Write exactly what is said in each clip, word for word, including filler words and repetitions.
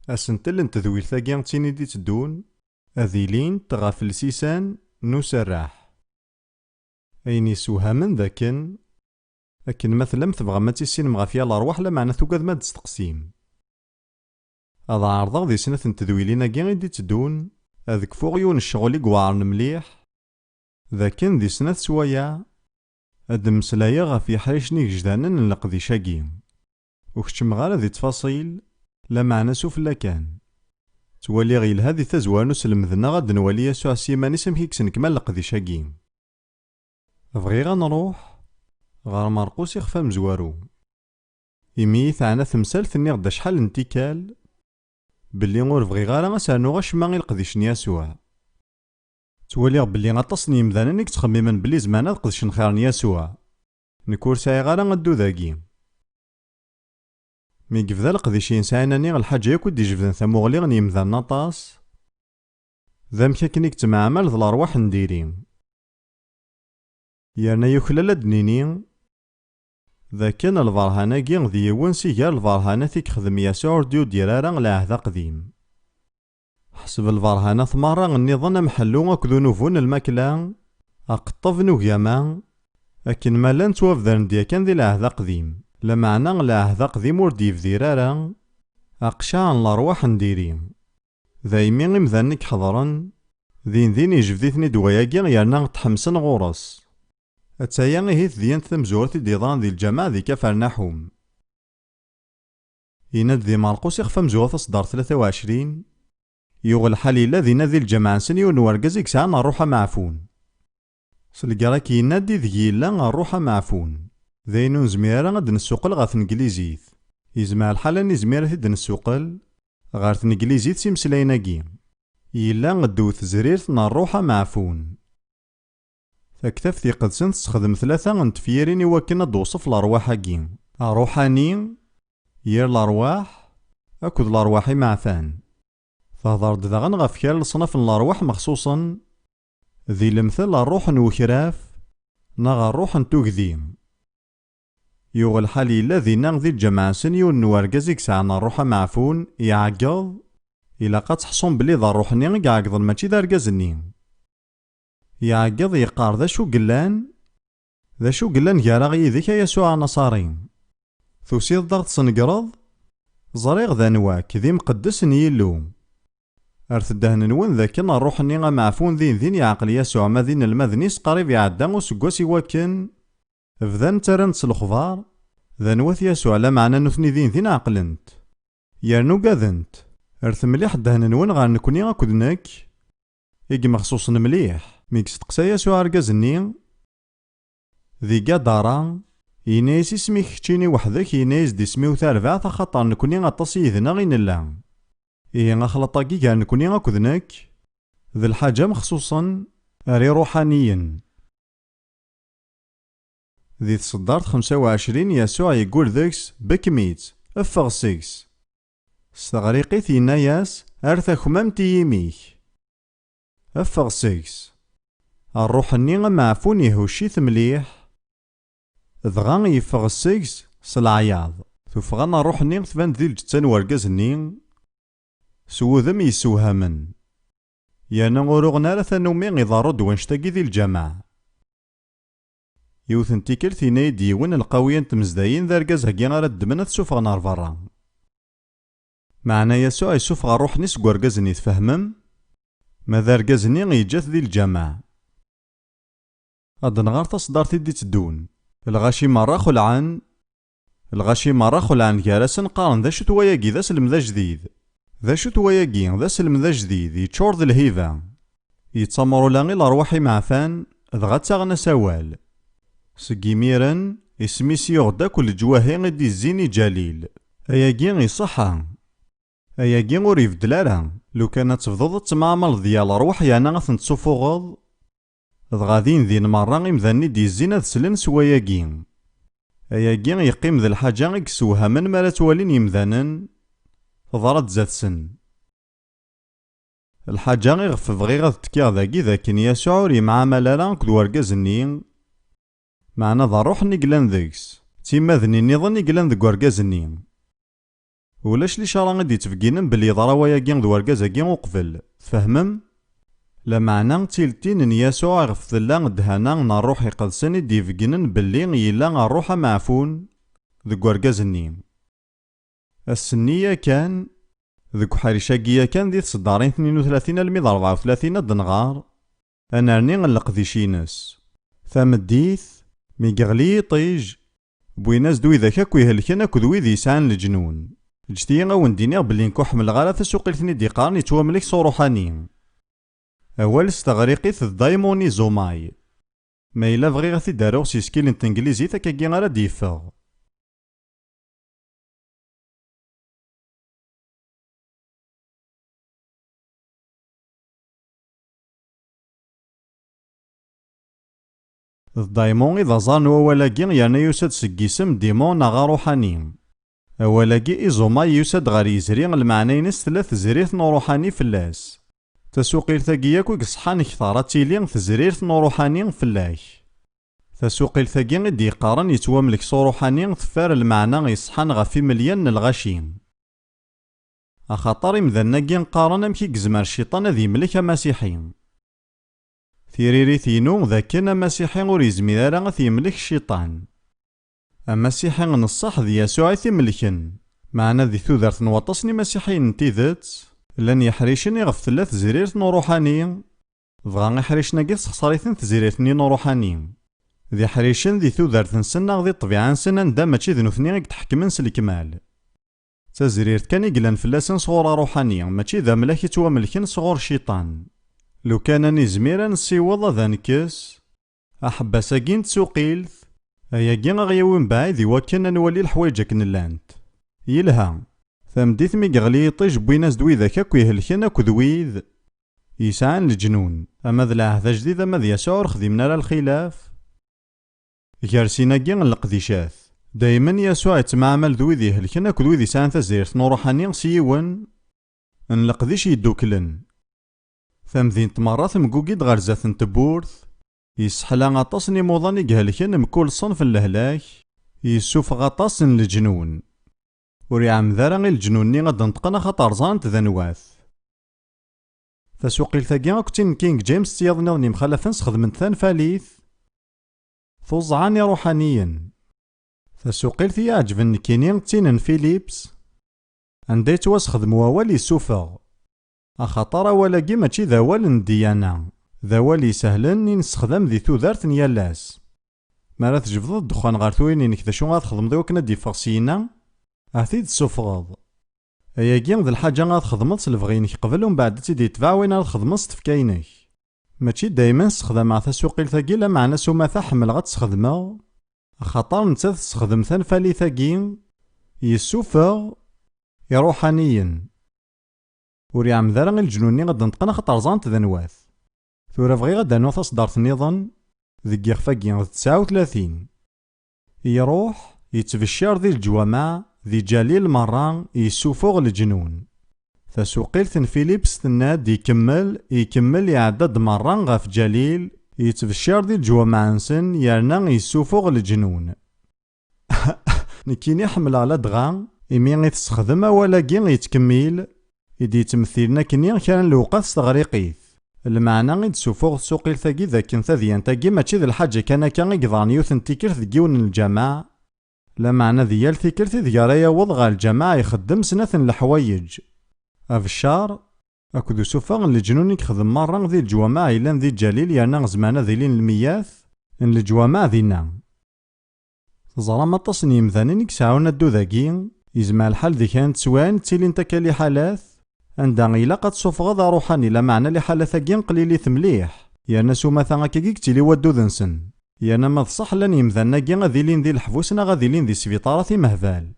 Asentel n tedwilt-agi d tin i d-iteddun, ad ilint ɣef lsisan n userreḥ. Ayen yessewhamen d akken, akken ma tellam tebɣam ad tissinem ɣef yal ṛṛwaḥ, lameɛna tugadem ad d-testeqsim. Ad ɛerḍeɣ di snat n tedwilin-agi i d-iteddun, ad kfuɣ yiwen n ccɣel i iweɛren mliḥ, d akken di snat swayeɛ ad d-mmeslayeɣ ɣef yeḥricen igejdanen n leqdic-agi. Ur keččmeɣ ara di ttfaṣil, lameɛna sufella kan. Ttwaliɣ yelha di tazwara n uselmed-nneɣ ad d-nwali Yasuɛ s yiman-is amek i yessen kmal leqdic-agi. Bɣiɣ ad nruḥ ɣer Merqus ixef amezwaru. Imi i teɛna temsalt, nniɣ-d acḥal n tikkal belli ur bɣiɣ ara ad s-rnuɣ acemma i leqdic n Yasuɛ. Ttwaliɣ belli aṭas n yemdanen i yettxemmimen belli zemren ad qedcen xir n Yasuɛ. Nekk ur sɛiɣ ara addud-agi. Mi yebda leqdic-ines ɛinani, lḥaǧa yakk i d-ijebden tamuɣli n yemdanen aṭas, d amek akken i yettemɛamal d lerwaḥ n diri. Yerna yuklal ad d-nini d akken lberhan-agi d yiwen si gar lberhanat i yexdem Yasuɛ ur d-yudir ara Lɛehd Aqdim. Ḥseb lberhanat merra nniḍen am ḥellu akked unubu n lmakla, aqeṭṭeb n ugama, akken ma llan ttwabdaren-d yakan di Lɛehd Aqdim, lameɛna Lɛehd Aqdim ur d-yebdir ara aqcaɛ n lerwaḥ n diri. Daymi imdanen i iḥeḍren, din din ijbed-iten-id wayagi yerna ṭṭḥemsen ɣur-s. Attaya ihi tedyant tamezwarut i d-yeḍran di lǧameɛ di Kafarnaḥum. Yenna-d di Marqus ixef amezwaru taṣeddart tlata u ɛecrin, yuɣ lḥal yella dinna di lǧameɛ-nsen yiwen n urgaz i yesɛan ṛṛuḥ ameɛfun. S lgerrak yenna-d ideg yella ṛṛuḥ ameɛfun. D ayen ur nezmir ara ad d-nessuqel ɣer tneglizit. Yezmer lḥal ad nizmir ad t-id-nessuqel ɣer tneglizit s imeslayen-agi. Yella ddew tezrirt n ṛṛuḥ ameɛfun. Taktabt iqedsen tessexdem tlata n tefyirin i wakken ad d-tewṣef lerwaḥ-agi. Ṛṛuḥani, yir lerwaḥ, akked lerwaḥ imeɛfan. Tehder-d daɣen ɣef kra n leṣnaf n lerwaḥ mexṣuṣen, di lemtel ṛṛuḥ n wekraf neɣ ṛṛuḥ n tugdi. Yuɣ lḥal yella dinna di lǧameɛ-nsen yiwen n urgaz i yesɛan ṛṛuḥ ameɛfun, iɛeggeḍ, ilaq ad teḥṣum belli d ṛṛuḥ-nni i iɛeggḍen mačči d argaz-nni. Iɛeggeḍ yeqqar: "D acu yellan? D acu yellan gar-aɣ yid-k, a Yasuɛ Anaṣari? Tusiḍ-d ad ɣ-tesnegreḍ? Ẓriɣ d anwa-k, d imqeddes n Yillu." Rret ddehn-nwen d akken ṛṛuḥ-nni ameɛfun din din iɛqel Yasuɛ ma d inelmaden-is qrib iɛedda useggas i wakken bdan ttarran-d s lexbar d anwa-t Yasuɛ, lameɛna nutni din din ɛeqlen-t. Yerna ugaden-t. Rret mliḥ ddehn-nwen ɣer nekni akked nekk, i yemexṣuṣen mliḥ. Mi yesteqsa Yasuɛ argaz-nni di Gadara, yenna-yas: "Isem-ik keččini weḥd-k?" Yenna-yas-d: "Isem-iw Tarbaɛt, axaṭer nekni aṭas yid-neɣ i nella." Ihi axlaṭ-agi gar nekni akked nekk d lḥaǧa mexṣuṣen ar iṛuḥaniyen. Di tṣeddart xemsa u ɛecrin, Yasuɛ yeggul deg-s: "Bekkem-itt, ffeɣ seg-s." S teɣriqit yenna-yas: "Ar takmamt i yimi-k. Ffeɣ seg-s." Ṛṛuḥ-nni ameɛfun ihucc-it mliḥ, dɣa yeffeɣ seg-s s leɛyaḍ. Tuffɣa n ṛṛuḥ-nni tban-d di lǧetta n urgaz-nni s wudem yessewhamen. Yerna ur uɣen ara tannumi iḍerru-d wannect-agi di lǧameɛ. Yiwet n tikkelt, yenna-yi-d yiwen: "Lqawiya n tmezdayin d argaz-agi ara ddmen ad t-sufɣen ɣer berra." Meɛna Yasuɛ yessufeɣ ṛṛuḥ-nni seg urgaz-nni, tfehmem? Ma d argaz-nni, yeǧǧa-t di lǧameɛ. Ad nɣer taṣeddart i d-iteddun. Lɣaci merra xelɛen, lɣaci merra xelɛen gar-asen, qqaren: "D acu-t wayagi? D aselmed ajdid. D acu-t wayagi? D aselmed ajdid, yeččur d lhiba. Yettameṛ ula i lerwaḥ imeɛfan, dɣa ttaɣen-as awal." Seg imiren, isem-is yuɣ-d akk leǧwahi i d-izzin i Ǧalil. Ayagi iṣeḥḥa. Ayagi ur ibeddel ara. Lukan ad tebduḍ ad temɛamaleḍ d yal ṛṛwaḥ, yerna ad tent-tessufuɣeḍ, dɣa din din merra imdanen i d-yezzin ad slen s wayagi. Ayagi yeqqim d lḥaǧa i yessewhamen mi ara ttwalin yemdanen teḍra-d zdat-sen. Lḥaǧa iɣef bɣiɣ ad tekkiɣ dagi d akken Yasuɛ ur yemɛamal ara akked urgaz-nni, meɛna d ṛṛuḥ-nni i yellan deg-s, d timmad-nni nniḍen i yellan deg urgaz-nni. Ulac licara i d-yettbegginen belli yeḍra wayagi d wergaz-agi uqbel. Tfehmem? Lameɛna d tiletti n Yasuɛ iɣef tella ddhana n Ṛṛuḥ Iqedsen i d-ibeggnen belli yella Ṛṛuḥ ameɛfun deg urgaz-nni. Ass-nni yakan, deg uḥric-agi yakan di tseddarin tnin u tlatin almi d rebɛa u tlatin ad d-nɣer, ad nerni n leqdic-ines. Tameddit, mi yeɣli yiṭij, wwin-as-d widak akk ihelken akked wid yesɛan leǧnun. Ǧǧet-iyi ad wen-d-iniɣ belli nekk ur ḥemmleɣ ara tasuqilt-nni d-iqqaren yettwamlek s uṛuḥani. Awal s teɣriqit d daymun izumay. Ma yella bɣiɣ ad t-id-aruɣ s yiskil n tenglizit, akkagi ara d-yeffeɣ. D daymun i d aẓar n wawal-agi, yerna yusa-d seg yisem dimon neɣ aṛuḥani. Awal-agi iẓumay yusa-d ɣer yizri, lmeɛna-ines tella tezrirt n uṛuḥani fell-as. Tasuqilt-agi yakk i iṣeḥḥan kter ad tili tezrirt n uṛuḥani fell-ak. Tasuqilt-agi i d-yeqqaren yettwamlek s uṛuḥani teffer lmeɛna iṣeḥḥan ɣef imelyan n lɣaci. Axaṭer imdanen-agi qqaren amek i yezmer cciṭan ad yemlek amasiḥi. Tiririt-inu d akken amasiḥi ur yezmir ara ad t-yemlek cciṭan. Amasiḥi n ṣṣeḥ d Yasuɛ i t-imelken, meɛna di tudert n waṭas n imasiḥiyen n tidet, llan yeḥricen iɣef tella tezrirt n uṛuḥani, dɣa iḥricen-agi tessexṣer-iten tezrirt-nni n uṛuḥani. D iḥricen di tudert-nsen neɣ di ṭṭbiɛa-nsen anda mačči d nutni i yetḥekmen s lekmal. D tazrirt kan i yellan fell-asen sɣur aṛuḥani, mačči d amlak i ttwamelken sɣur cciṭan. Lukan ad nizmir ad nessiweḍ ad nekkes aḥebbas-agi n tsuqilt, ayagi a ɣ-yawi mebɛid i wakken ad nwali leḥwayeǧ akken llant. Yelha. Tameddit mi yeɣli yiṭij wwin-as-d widak akk ihelken akked wid yesɛan leǧnun. Ama d lɛehd ajdid ama d Yasuɛ ur xdimen ara lxilaf gar sin-agi n leqdicat. Daymen Yasuɛ yettemɛamal d wid ihelken akked wid yesɛan tazrirt n uṛuḥani s yiwen n leqdic yedduklen. Tamdint merra temgugi-d ɣer zdat n tewwurt, yesseḥla aṭas n imuḍan i ihelken mkul ṣṣenf n lehlak, yessufeɣ aṭas n leǧnun. Ur iɛemmed ara i leǧnun-nni ad d-neṭqen axaṭer ẓrant d anwa-t. Tasuqilt-agi akked tin n King James d tiyaḍ nniḍen yemxalafen sxedment tanfalit tuẓẓɛa n iṛuḥaniyen. Tasuqilt i yi-iɛeǧben nekkini d tin n Phillips, anda yettwasexdem wawal yessufeɣ, axaṭer awal-agi mačči d awal n ddyana, d awal isehlen i nessexdam di tudert n yal ass. Mi ara tjebdeḍ ddexxan ɣer turin-inek, d acu ara txedmeḍ i wakken ad d-iffeɣ syenna? Ad t-id-tessufɣeḍ. Ayagi d lḥaǧa ara txedmeḍ s lebɣi-inek qbel, umbeɛd ad tt-id-yetbeɛ wayen ara txedmeḍ s tfekka-inek. Mačči daymen ssexdameɣ tasuqilt-agi, lameɛna s umata ḥemmleɣ ad tt-sxedmeɣ, axaṭer nettat tessexdem tanfalit-agi, yessufeɣ iṛuḥaniyen. Ur iɛemmed ara i leǧnun-nni ad d-neṭqen axaṭer ẓrant d anwa-t. Tura bɣiɣ ad d-rnuɣ taṣeddart nniḍen deg yixef-agi d tesɛa u tlatin. Iruḥ, yettbeccir di leǧwameɛ, di Ǧalil merra, yessufuɣ leǧnun. Tasuqilt n Phillips tenna-d ikemmel, ikemmel iɛedda-d merra ɣef Ǧalil, yettbeccir di leǧwameɛ-nsen, yerna yessufuɣ leǧnun. Nekkini ḥemmleɣ ladɣa imi i tessexdem awal-agi yettkemmil, i d-yettmettilen akkenni kra n lewqat s teɣriqit. Lmeɛna i d-ssufuɣ tsuqilt-agi d akken tadyant-agi mačči d lḥaǧa kan akka i yeḍran yiwet n tikkelt deg yiwen n lǧameɛ, lameɛna di yal tikkelt ideg ara yaweḍ ɣer lǧameɛ ixeddem snat n leḥwayeǧ. Abeccar akked usuffeɣ n leǧnun i yexdem merra di leǧwameɛ yellan di Ǧalil, yerna zemren ad ilin lmiyat n leǧwameɛ dinna. Teẓram aṭas n yemdanen i iseɛɛun addud-agi, yezmer lḥal di kra n teswiɛin ttilint akka liḥalat, anda ilaq ad tsuffɣeḍ aṛuḥani, lameɛna liḥalat-agi qlilit mliḥ, yerna s umata akkagi i yettili waddud-nsen. Yerna ma d ṣṣeḥ llan yemdanen-agi ad ilin di leḥbus neɣ ad ilin di sbiṭarat imehbal.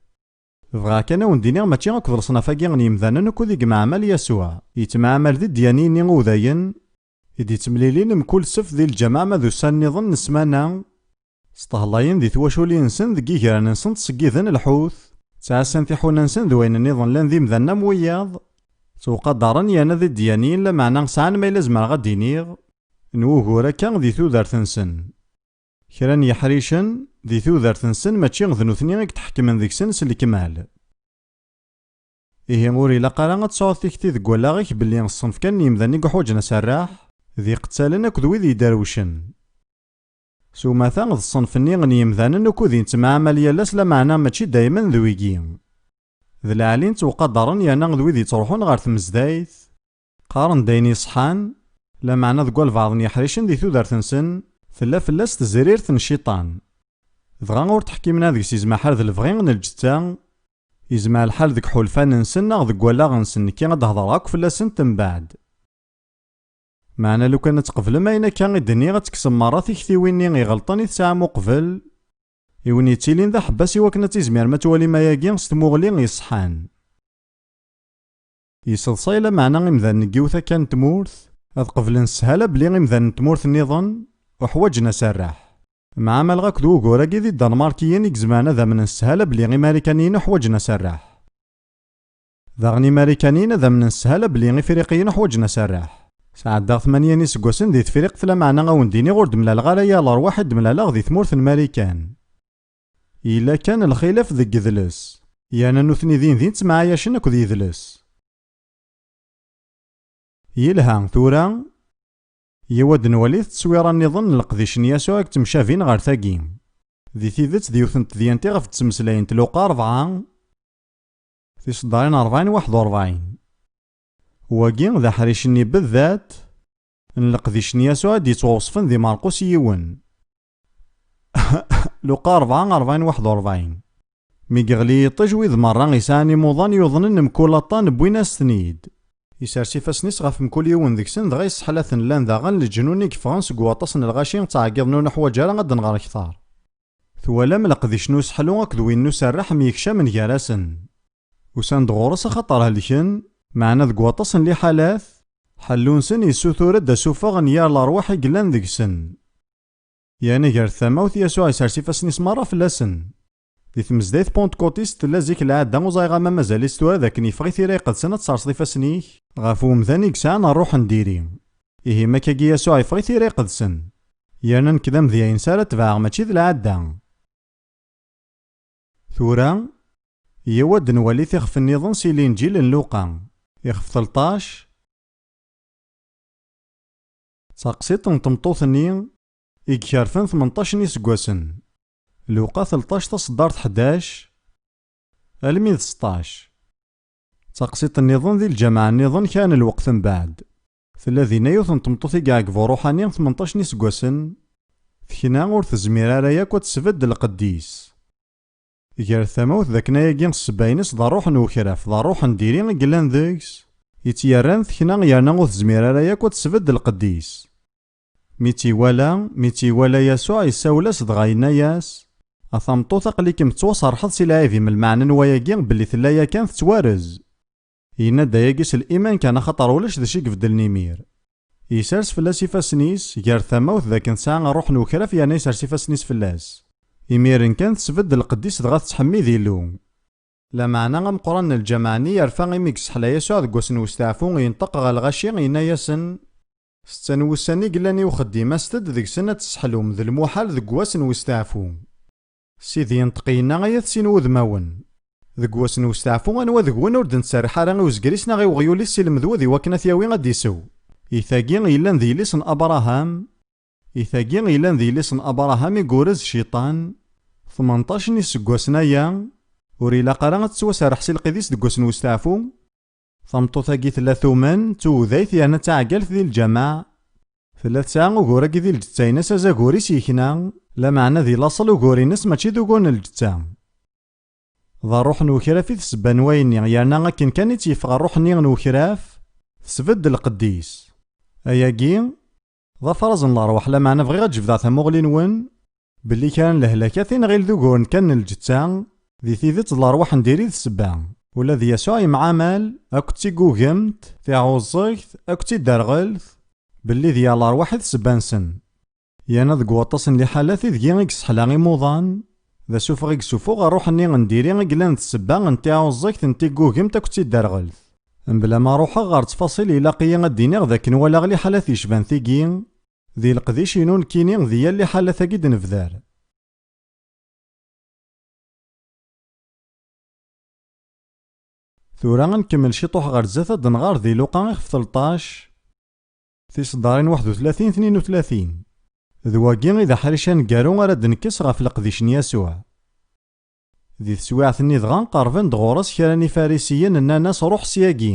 Bɣiɣ kan ad wen-d-iniɣ mačči akked leṣnaf-agi n yemdanen ukud i yemɛamal Yasuɛ. Yettemɛamal di ddyanin-nni udayen, i d-yettemlilin mkul ssebt di lǧameɛ ma d ussan nniḍen n ssmana, stehlayen di twaculin-nsen deg igran-nsen ttṣeggiden lḥut, ttɛassan tiḥuna-nsen d wayen nniḍen llan d imdanen am wiyaḍ, ttwaqadaren yerna d iddyanin, lameɛna sɛan ma yella zemreɣ ad d-iniɣ, n wugur akka di tudert-nsen. Kra n yeḥricen, di tudert-nsen mačči d nutni i yetḥekmen deg-sen s lekmal. Ihi ur ilaq ara ad tesɛuḍ tikti deg wallaɣ-ik belli ṣṣenf kan n yimdanen i yuḥwaǧen aserreḥ, d iqettalen akked wid yedderwcen. S umata, d ṣṣenf-nni n yimdanen ukud i nettemɛamal yal ass, lameɛna mačči daymen d wigi. D lɛali n ttwqadaren yerna d wid yettruḥun ɣer tmezdayt, qqaren-d ayen iṣeḥḥan, lameɛna deg walbeɛḍ n yeḥricen di tudert-nsen, tella fell-as tezrirt n cciṭan. Dɣa ur tteḥkimen ara deg-s, izmeḥ ar d lebɣi n lǧetta, izmeɛ lḥal deg iḥulfan-nsen neɣ deg wallaɣ-nsen, nekki ad d-hedreɣ akk fell-asent mbeɛd. Meɛna lukan ad tqeblem ayen akka i d-nniɣ, ad tekksem merra tiktiwin-nni iɣelṭen i tesɛam uqbel, i wen yettilin d aḥebbas i wakken ad tizmirem ad twalim ayagi s tmuɣli iṣeḥḥan. Yesseḍsay lameɛna imdanen n yiwet akka n tmurt ad qeblen s sshala belli imdanen n tmurt nniḍen uḥwaǧen aserreḥ. Mɛamaleɣ akked wugur-agi d Idanmarkiyen i izemren ad amnen s sshala belli Imarikaniyen uḥwaǧen aserreḥ. Daɣen Imarikaniyen ad amnen s sshala belli Ifriqiyen uḥwaǧen aserreḥ. Sɛeddaɣ tmanya n iseggasen di Tefriqt, lameɛna a wen-d-iniɣ ur d-mlaleɣ ara yir lerwaḥ i d-mlaleɣ di tmurt n Marikan. Yella kan lxilaf deg yidles, yerna nutni din din ttemɛayacen akked yidles. Yelha, tura, yiwa ad nwali tteswira nniḍen n leqdic n Yasuɛ i yettemcabin ɣer tagi. Di tidet, d yiwet n tedyant i ɣef d-ttmeslayent Luqa rebɛa, tiseddarin rebɛin waḥed u rebɛin. Wagi d aḥric-nni beddat n leqdic n Yasuɛ i d-yettwawṣfen di Marqus yiwen. Luqa rebɛa rebɛin waḥed u rebɛin. Mi yeɣli yiṭij, wid merra yesɛan imuḍan yuḍnen mkul aṭṭan wwin-as-ten-id. Isers ifassen-is ɣef mkul yiwen deg-sen, dɣa yesseḥla-ten. Llan daɣen leǧnun i yeffɣen seg waṭas n lɣaci ttɛeggiḍen, ur neḥwaǧ ara ad d-nɣer kter. Twalam leqdic n useḥlu akked win n userreḥ myekcamen gar-asen. Usan-d ɣur-s axaṭer helken, meɛna deg waṭas n liḥalat, ḥellu-nsen yessutur-d asuffeɣ n yir lerwaḥ i yellan deg-sen. Yerna gar tamawt, Yasuɛ isers ifassen-is merra fell-asen. Di tmezdayt Pentecoûtiste tella zik lɛadda, ur ẓriɣ ama mazal-itt tura, d akken yeffeɣ i Tira Iqedsen ad tserseḍ ifassen-ik ɣef umdan i yesɛan ṛṛuḥ n diri. Ihi, ma akkagi Yasuɛ yeffeɣ i Tira Iqedsen. Yerna nekk d amedya-ines ara tebɛeɣ, mačči d lɛadda. Tura, yyaw ad nwali tixef nniḍen si Linǧil n Luqa, ixef telṭac. D taqsiṭ n tmeṭṭut-nni i ikerfen tmenṭac n yiseggasen. Luqa telṭac, taṣeddart ḥdac almi d seṭṭac. D taqsiṭ nniḍen di lǧameɛ nniḍen kra n lweqt mbeɛd. Tella dinna yiwet n tmeṭṭut i yeɛjeb uṛuḥani tmenṭac n yiseggasen, tekna ur tezmir ara yakk ad tesbedd lqedd-is. Gar tamawt d akken ayagi ssebba-ines d ṛṛuḥ n ukraf, d ṛṛuḥ n diri i yellan deg-s, i tt-yerran tekna yerna ur tezmir ara yakk ad tesbedd lqedd-is. Mi tt-iwala, mi tt-iwala Yasuɛ, issawel-as dɣa yenna-yas: "A tameṭṭut, aql-ikem tettwaserḥeḍ si lɛib-im", lmeɛna n wayagi belli tella yakan tettwarez. Yenna-d ayagi s liman kan, axaṭer ulac d acu i ibeddlen imir. Yessers fell-as ifassen-is, gar tamawt d akken tesɛa ṛṛuḥ n ukraf, yerna yessers ifassen-is fell-as. Imiren kan tesbedd lqedd-is dɣa tettḥemmid Illu. Lameɛna ameqqran n lǧameɛ-nni yerfa imi yesseḥla Yasuɛ deg wass n westeɛfu, yenṭeq ɣer lɣaci, yenna-yasen: "Setta n wussan i yellan i uxeddim, aset-d deg-sen ad tesseḥlum, d lmuḥal deg wass n westeɛfu." Sidi yenṭeq yenna: "Ay at sin wudmawen, deg wass n westeɛfu anwa deg-wen ur d-nettserriḥ ara i uzger-is neɣ i weɣyul-is si lemdud i wakken ad t-yawi ad d-isew?" I tagi yellan d yelli-s n Abṛaham, i tagi yellan d yelli-s n Abṛaham i yurez Cciṭan, tmenṭac n yiseggasen aya, ur ilaq ara ad tettwaserreḥ si lqid-is deg wass n westeɛfu? Tameṭṭut-agi tella tumen, d tuwdayt yerna d taɛeggalt di lǧameɛ. Tella tesɛa ugur-agi di lǧetta-ines, azagur-is yekna, lameɛna di laṣel ugur-ines mačči d ugur n lǧetta. D ṛṛuḥ n ukraf i d ssebba n wayenni, yerna akken kan i tt-yeffeɣ ṛṛuḥ-nni n ukraf, tesbedd lqedd-is. Ayagi, d afraẓ n lerwaḥ, lameɛna bɣiɣ ad jebdeɣ tamuɣli-nwen, belli kra n lehlakat i nɣil d uguren kan n lǧetta, di tidet d lerwaḥ n diri d ssebba. Ula d Yasuɛ yemɛamal akked tiggugemt, tiɛuẓẓegt akked tidderɣelt, belli d yir lerwaḥ i d ssebba-nsen. Yerna deg waṭas n liḥalat ideg i yesseḥla imuḍan, d asuffeɣ i yessufuɣ ṛṛuḥ-nni n diri i yellan d ssebba n tiɛuẓẓegt, n tiggugemt akked tidderɣelt. Mebla ma ruḥeɣ ɣer ttfaṣil, ilaq-iyi ad d-iniɣ d akken walaɣ liḥalat yecban tigi, di leqdic-inu nekkini di yal liḥalat-agi d-nebder. Tura ad nkemmel ciṭuḥ ɣer zdat, ad d-nɣer di Luqa ixef tleṭṭac, tiseddarin waḥed u tlatin, tnin u tlatin. D wagi i d aḥric aneggaru ara d-nekkes ɣef leqdic n Yasuɛ. Di teswiɛt-nni dɣa, qerben-d ɣur-s kra n ifarisiyen, nnan-as: "Ruḥ syagi!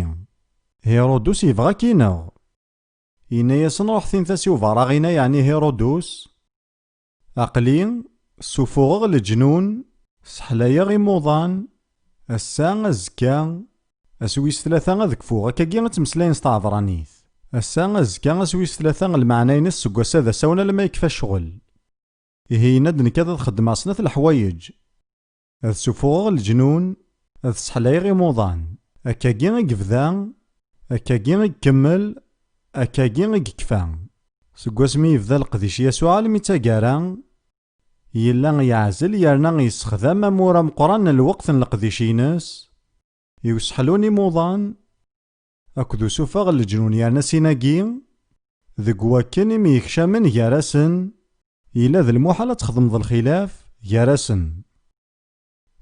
Hirudus yebɣa ad k-ineɣ." Yenna-yasen: "Ruḥet, init-as i uberraɣ-inna, yeɛni Hirudus: Aql-i ssufuɣeɣ leǧnun, sseḥlayeɣ imuḍan, ass-a, azekka, ass wis tlata ad kfuɣ." Akkagi i ttmeslayen s tɛebranit. Ass-a, azekka, ass wis tlata, lmeɛna-ines seg wass-a d asawen alamma yekfa ccɣel. Ihi yenna-d: "Nekk ad xeddmeɣ snat leḥwayeǧ. Ad ssufuɣeɣ leǧnun, ad sseḥlayeɣ imuḍan." Akkagi i yebda, akkagi i ikemmel, akkagi i yekfa. Seg wasmi yebda leqdic Yasuɛ almi d taggara, yella yeɛzel yerna yessexdam amur ameqqran n lweqt n leqdic-ines i useḥlu n imuḍan akked usufeɣ n leǧnun, yerna sin-agi deg wakken imyekcamen gar-asen, yella d lmuḥal ad txedmeḍ lxilaf gar-asen.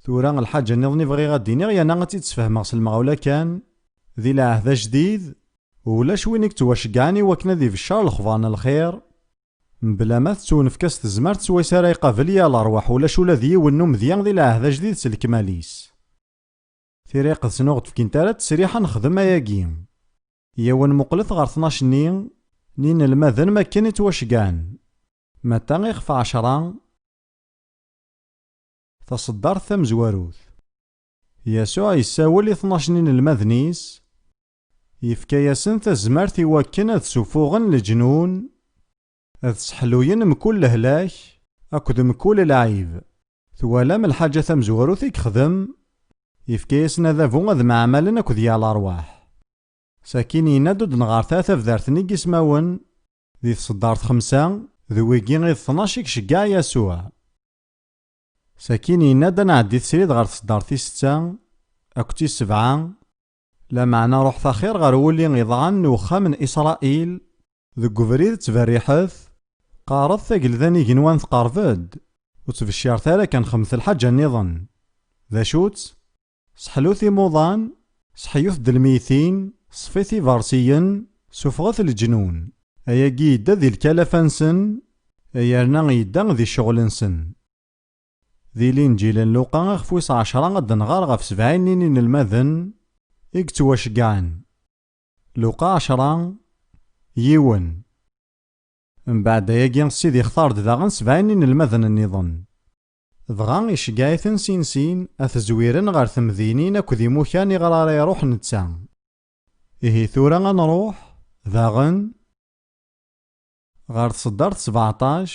Tura, lḥaǧa nniḍen i bɣiɣ ad d-iniɣ, yerna ad tt-id-sfehmeɣ s lemɣawla kan, di lɛehd ajdid, ulac win i yettwaceggɛen i wakken ad ibeccer lexbar n lxir, mebla ma tettwenfek-as tezmert swayes ara iqabel yal ṛṛwaḥ, ulac ula d yiwen n umedya di lɛehd ajdid s lekmal-is. Tira Iqedsen ur ɣ-d-fkint ara ttesriḥ ad nexdem ayagi. Yawen muqlet ɣer tnac-nni n yinelmaden makken i ttwaceggɛen. Matta ixef ɛecra, taṣeddart tamezwarut. Yasuɛ yessawel i tnac n yinelmaden-is, yefka-yasen tazmert i wakken ad ssufuɣen leǧnun, ad sseḥluyen mkul lehlak akked mkul lɛib. Twalam lḥaǧa tamezwarut i yexdem? Yefka-yasen adabu ad mɛamalen akked yal ṛṛwaḥ. Sakin yenna-d ur d-nɣar ara tabdart-nni n yismawen di tṣeddart xemsa, d wigi i d tnac i iceggeɛ Yasuɛ. Sakin yenna-d ad nɛeddi srid ɣer tṣeddart tis setta akked tis sebɛa, lameɛna ruḥet axir ɣer wulli iḍɛen n uxxam n Isṛayil, deg ubrid ttberriḥet, qqaret: "Tagelda n igenwan tqerreb-d, ur ttbecciret ara kan, xedmet lḥaǧa nniḍen." D acu-tt? Seḥlut imuḍan, seḥyut-d lmeytin, ṣfit ibersiyen, sufɣet leǧnun. Ayagi yedda di lkalafa-nsen, yerna yedda di ccɣel-nsen. Di Linǧil n Luqa ixef wis ɛecra ad d-nɣer ɣef sebɛin n yinelmaden i yettwaceggɛen. Luqa ɛecra, yiwen. Mbeɛd ayagi, Ssid ixtar-d daɣen sebɛin n yinelmaden nniḍen. Dɣa iceggeɛ-iten sin sin ad t-zwiren ɣer temdinin akked imukan iɣer ara iruḥ netta. Ihi tura ad nruḥ daɣen ɣer tṣeddart sbeɛṭac.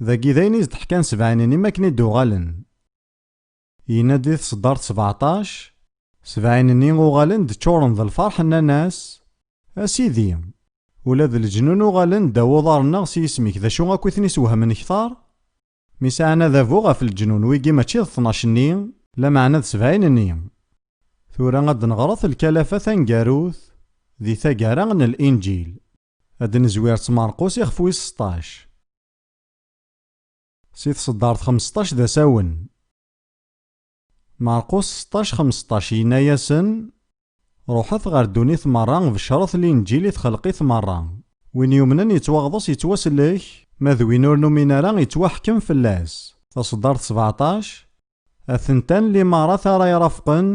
Dagi d ayen i s-d-ḥkan sebɛin-nni mi akken i d-uɣalen. Yenna-d di tṣeddart sbeɛṭac, sebɛin-nni uɣalen-d ččuren d lferḥ, nnan-as: "A Sidi, ula d leǧnun uɣalen ddaw uḍar-nneɣ s yisem-ik, d acu akk i ten-iswehmen kter?" Mi sɛan adabu ɣef leǧnun, wigi mačči d tnac-nni, lameɛna d sebɛin-nni. Tura ad d-neɣret lkalafa taneggarut di taggara n Linǧil. Ad d-nezwir s Marqus ixef wis seṭṭac. Si tṣeddart xemseṭṭac d asawen. Marqus seṭṭac xemseṭṭac yenna-yasen: "Ruḥet ɣer ddunit merra, beccret Linǧil i txelqit merra. Win yumnen yettwaɣḍes yettwasellek, ma d win ur numin ara yettwaḥkem fell-as." Taṣeddart sbeɛṭac: "Atentan limarat ara irafqen,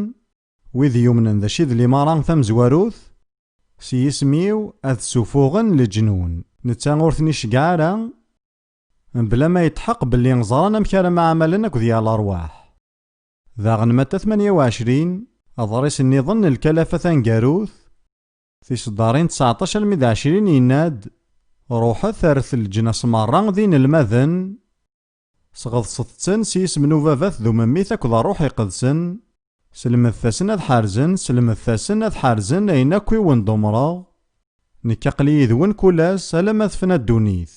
wid yumnen d acu i d limara tamezwarut, s yisem-iw ad ssufuɣen leǧnun." Netta ur ten-iceggeɛ ara, mebla ma yetḥeqq belli ẓran amek ara mɛamalen akked yal ṛṛwaḥ. Daɣen Matta tmanya u ɛecrin, aḍris nniḍen n lkalafa taneggarut, tiseddarin tseɛṭac almi d ɛecrin, yenna-d: "Ruḥet rret leǧnas merra d inelmaden, sɣeḍset-ten s yisem n Ubabat d Umemmit akked Ṛṛuḥ Iqedsen, selmet-asen ad ḥerzen, selmet-asen ad ḥerzen ayen akk i wen-d-umreɣ. Nekk aql-i yid-wen kul ass alamma tefna ddunit."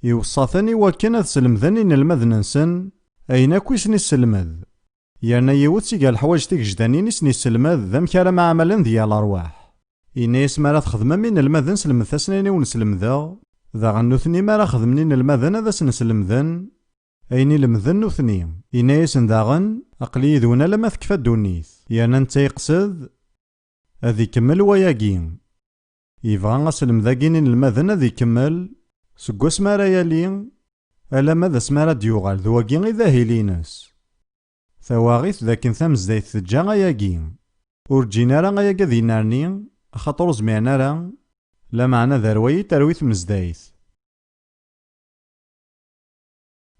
Iweṣṣa-ten i wakken ad slemden inelmaden-nsen ayen akk i sen-isselmed. Yerna yiwet si gar leḥwayeǧ tigejdanin i sen-isselmed d amek ara mɛamalen d yal ṛṛwaḥ. Yenna-yas: "Mi ara txedmem inelmaden, slemdet-asen ayen i wen-slemdeɣ, daɣen nutni mi ara xedmen inelmaden ad asen-slemden ayen i lemden nutni." Yenna-yasen daɣen: "Aql-i yid-wen alamma tekfa ddunit." Yerna netta yeqsed ad ikemmel wayagi. Yebɣa aselmed-agi n inelmaden ad ikemmel seg wasmi ara yali alamma d asmi ara d-yuɣal, d wagi i d ahil-ines. Tawaɣit d akken tamezdayt teǧǧa ayagi. Ur ǧǧin ara ayagi ad yennerni, axaṭer ur zmiren ara, lameɛna d arway i terwi tmezdayt.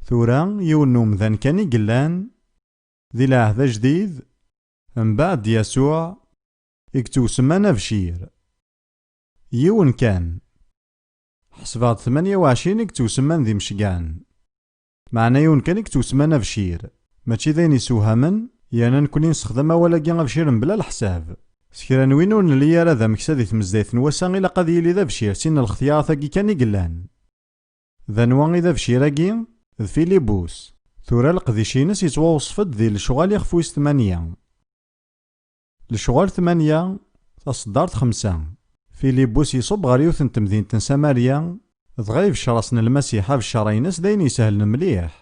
Tura, yiwen n umdan kan i yellan, di lɛehd ajdid, mbeɛd Yasuɛ, i yettwsemman Abcir. Yiwen kan. Ḥesbeɣ-d tmanya u ɛecrin i yettwsemman d imceggɛen. Meɛna yiwen kan i yettwsemman Abcir. Mačči d ayen isewhamen, yerna nekkni nessexdam awal-agi Abcir mebla leḥsab. S kra n win ur nelli ara d ameksa di tmezdayt n wass-a, ilaq ad yili d Abcir, sin n lxetyarat-agi kan i yellan. D anwa i d Abcir-agi? D Filibus. Tura leqdic-ines yettwawṣef-d di Lecɣal ixef wis tmanya. Lecɣal tmanya, taṣeddart xemsa. Filibus iṣubb ɣer yiwet n temdint n Samarya, dɣa ibeccer-asen Lmasiḥ. Abeccer-ines d ayen isehlen mliḥ.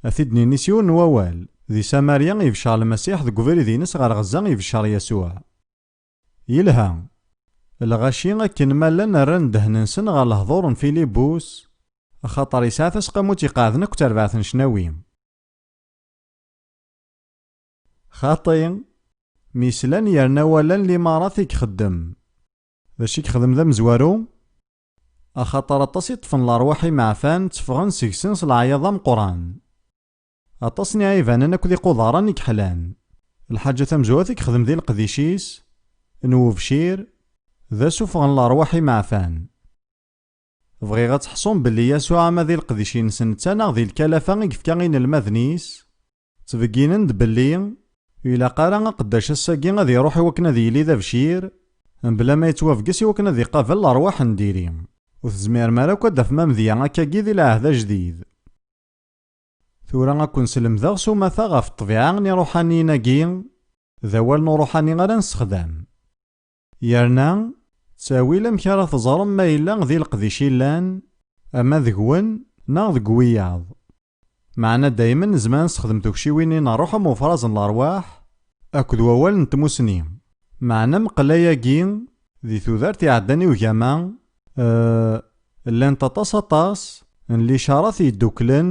Ad t-id-nini s yiwen n wawal, di Samarya ibeccer Lmasiḥ, deg ubrid-ines ɣer Ɣezza ibeccer Yasuɛ. Yelha. Lɣaci akken ma llan rran ddehn-nsen ɣer lehdur n Filibus, axaṭer yesɛa taseqqamut iqeɛden akk d terbaɛt n ccnawi. Xaṭi, mi slan yerna walan limarat i ixeddem. D acu i yexdem d amezwaru? Axaṭer aṭas i ṭṭfen lerwaḥ imeɛfan, tteffɣen seg-sen s leɛyaḍ ameqqran. Aṭas n iɛibanen akked iqudaren i yeḥlan. Lḥaǧa tamezwarut i yexdem di leqdic-is n ubcir, d asufeɣ n lerwaḥ imeɛfan. Bɣiɣ ad teḥṣum belli Yasuɛ ama di leqdic-ines netta neɣ di lkalafa i yefka i inelmaden-is, ttbegginen-d belli ur ilaq ara aqeddac ass-agi ad iruḥ i wakken ad yili d abcir, mebla ma yettwabges i wakken ad iqabel lerwaḥ n diri. Ur tezmirem ara akk ad d-tafem amedya akkagi di lɛehd ajdid. Tura ad ken-slemdeɣ s umata ɣef ṭṭbiɛa n iṛuḥaniyen-agi, d awal n uṛuḥani ara nessexdam. Yerna, ttawil amek ara teẓrem ma yella di leqdic i llan, ama deg-wen neɣ deg wiyaḍ. Meɛna daymen nezmer ad nessexdem tukciwin-nni n ṛṛuḥ am ufraẓ n leṛwaḥ akked wawal n tmusni. Meɛna mqel ayagi, di tudert iɛeddan i ugama, eh, llant aṭas aṭas n licarat yedduklen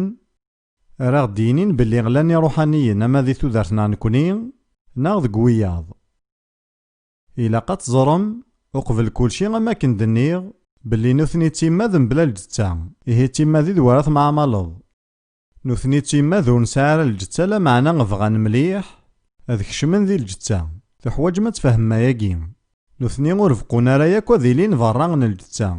ara ɣ-d-yinin belli llan iṛuḥaniyen ama di tudert-nneɣ nekni neɣ deg wiyaḍ. Ilaq ad teẓrem, uqbel kulci, am akken d-nniɣ, belli nutni d timmad mebla lǧetta, ihi d timmad i d wara temɛamaleḍ. Nutni d timmad ur nesɛi ara lǧetta, lameɛna bɣan mliḥ ad kecmen di lǧetta. Tuḥwaǧem ad tfehmem ayagi. Nutni ur beqqun ara yakk ad ilin berra n lǧetta.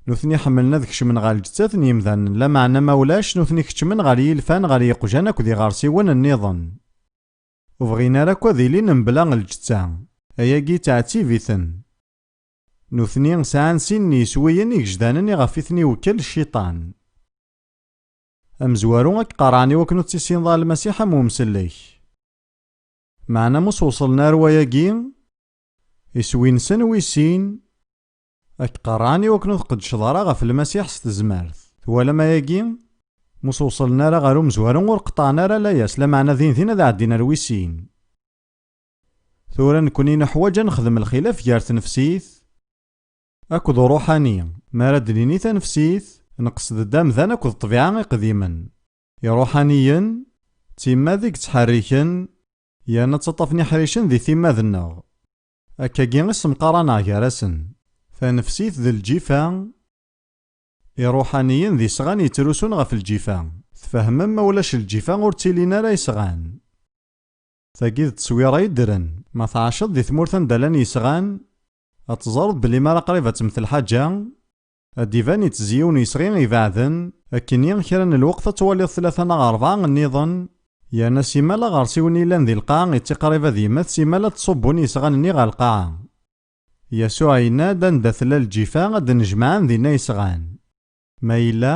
Nutni ḥemmlen ad kecmen ɣer lǧettat n yimdanen, lameɛna ma ulac, nutni kecmen ɣer yilfan, ɣer yiqjan akked iɣersiwen nniḍen. Ur bɣin ara akk ad ilin mebla lǧetta. Ayagi yettɛettib-iten. Nutni sɛan sin n yiswiyen igejdanen iɣef i ten-iwekkel cciṭan. Amezwaru, ad k-qarɛen i wakken ur tissineḍ ara Lmasiḥ am umsellek. Meɛna ma ur s-wṣlen ara wayagi, iswi-nsen wis sin, ad k-qarɛen i wakken ur tqeddceḍ ara ɣef Lmasiḥ s tezmert. Twalam ayagi? Ma ur s-wṣlen ara ɣer umezwaru, ur qeṭṭɛen ara layas, lameɛna din din ad ɛeddin ar wis sin. Tura nekni neḥwaǧ ad nexdem lxilaf gar tnefsit akked uṛuḥani. Mi ara d-nini tanefsit, nqesd-d amdan akked ṭṭbiɛa iqdimen. Iṛuḥaniyen, d timmad i yettḥerriken, yerna ttaṭṭafen iḥricen di timmad-nneɣ. Akkagi i ssemqaraneɣ gar-asen. Tanefsit d lǧifa, iṛuḥaniyen d isɣan yettrusun ɣef lǧifa. Tfehmem, ma ulac lǧifa ur ttilin ara isɣan. Tagi d tteswira yeddren. Ma tɛaceḍ di tmurt anda llan yisɣan, ad teẓreḍ belli mi ara qrib ad temmet lḥaǧa, ad d-iban itezzi yiwen n yisɣi ibeɛden, akkenni kra n lweqt ad twaliḍ tlata neɣ rebɛa nniḍen, yerna simal aɣersiw-nni yellan di lqaɛa ittiqrib ad yemmet, simal ad ttṣubbun yisɣan-nni ɣer lqaɛa. Yasuɛ yenna-d, anda tella lǧifa, ad d-nnejmaɛen dinna yisɣan. Ma yella,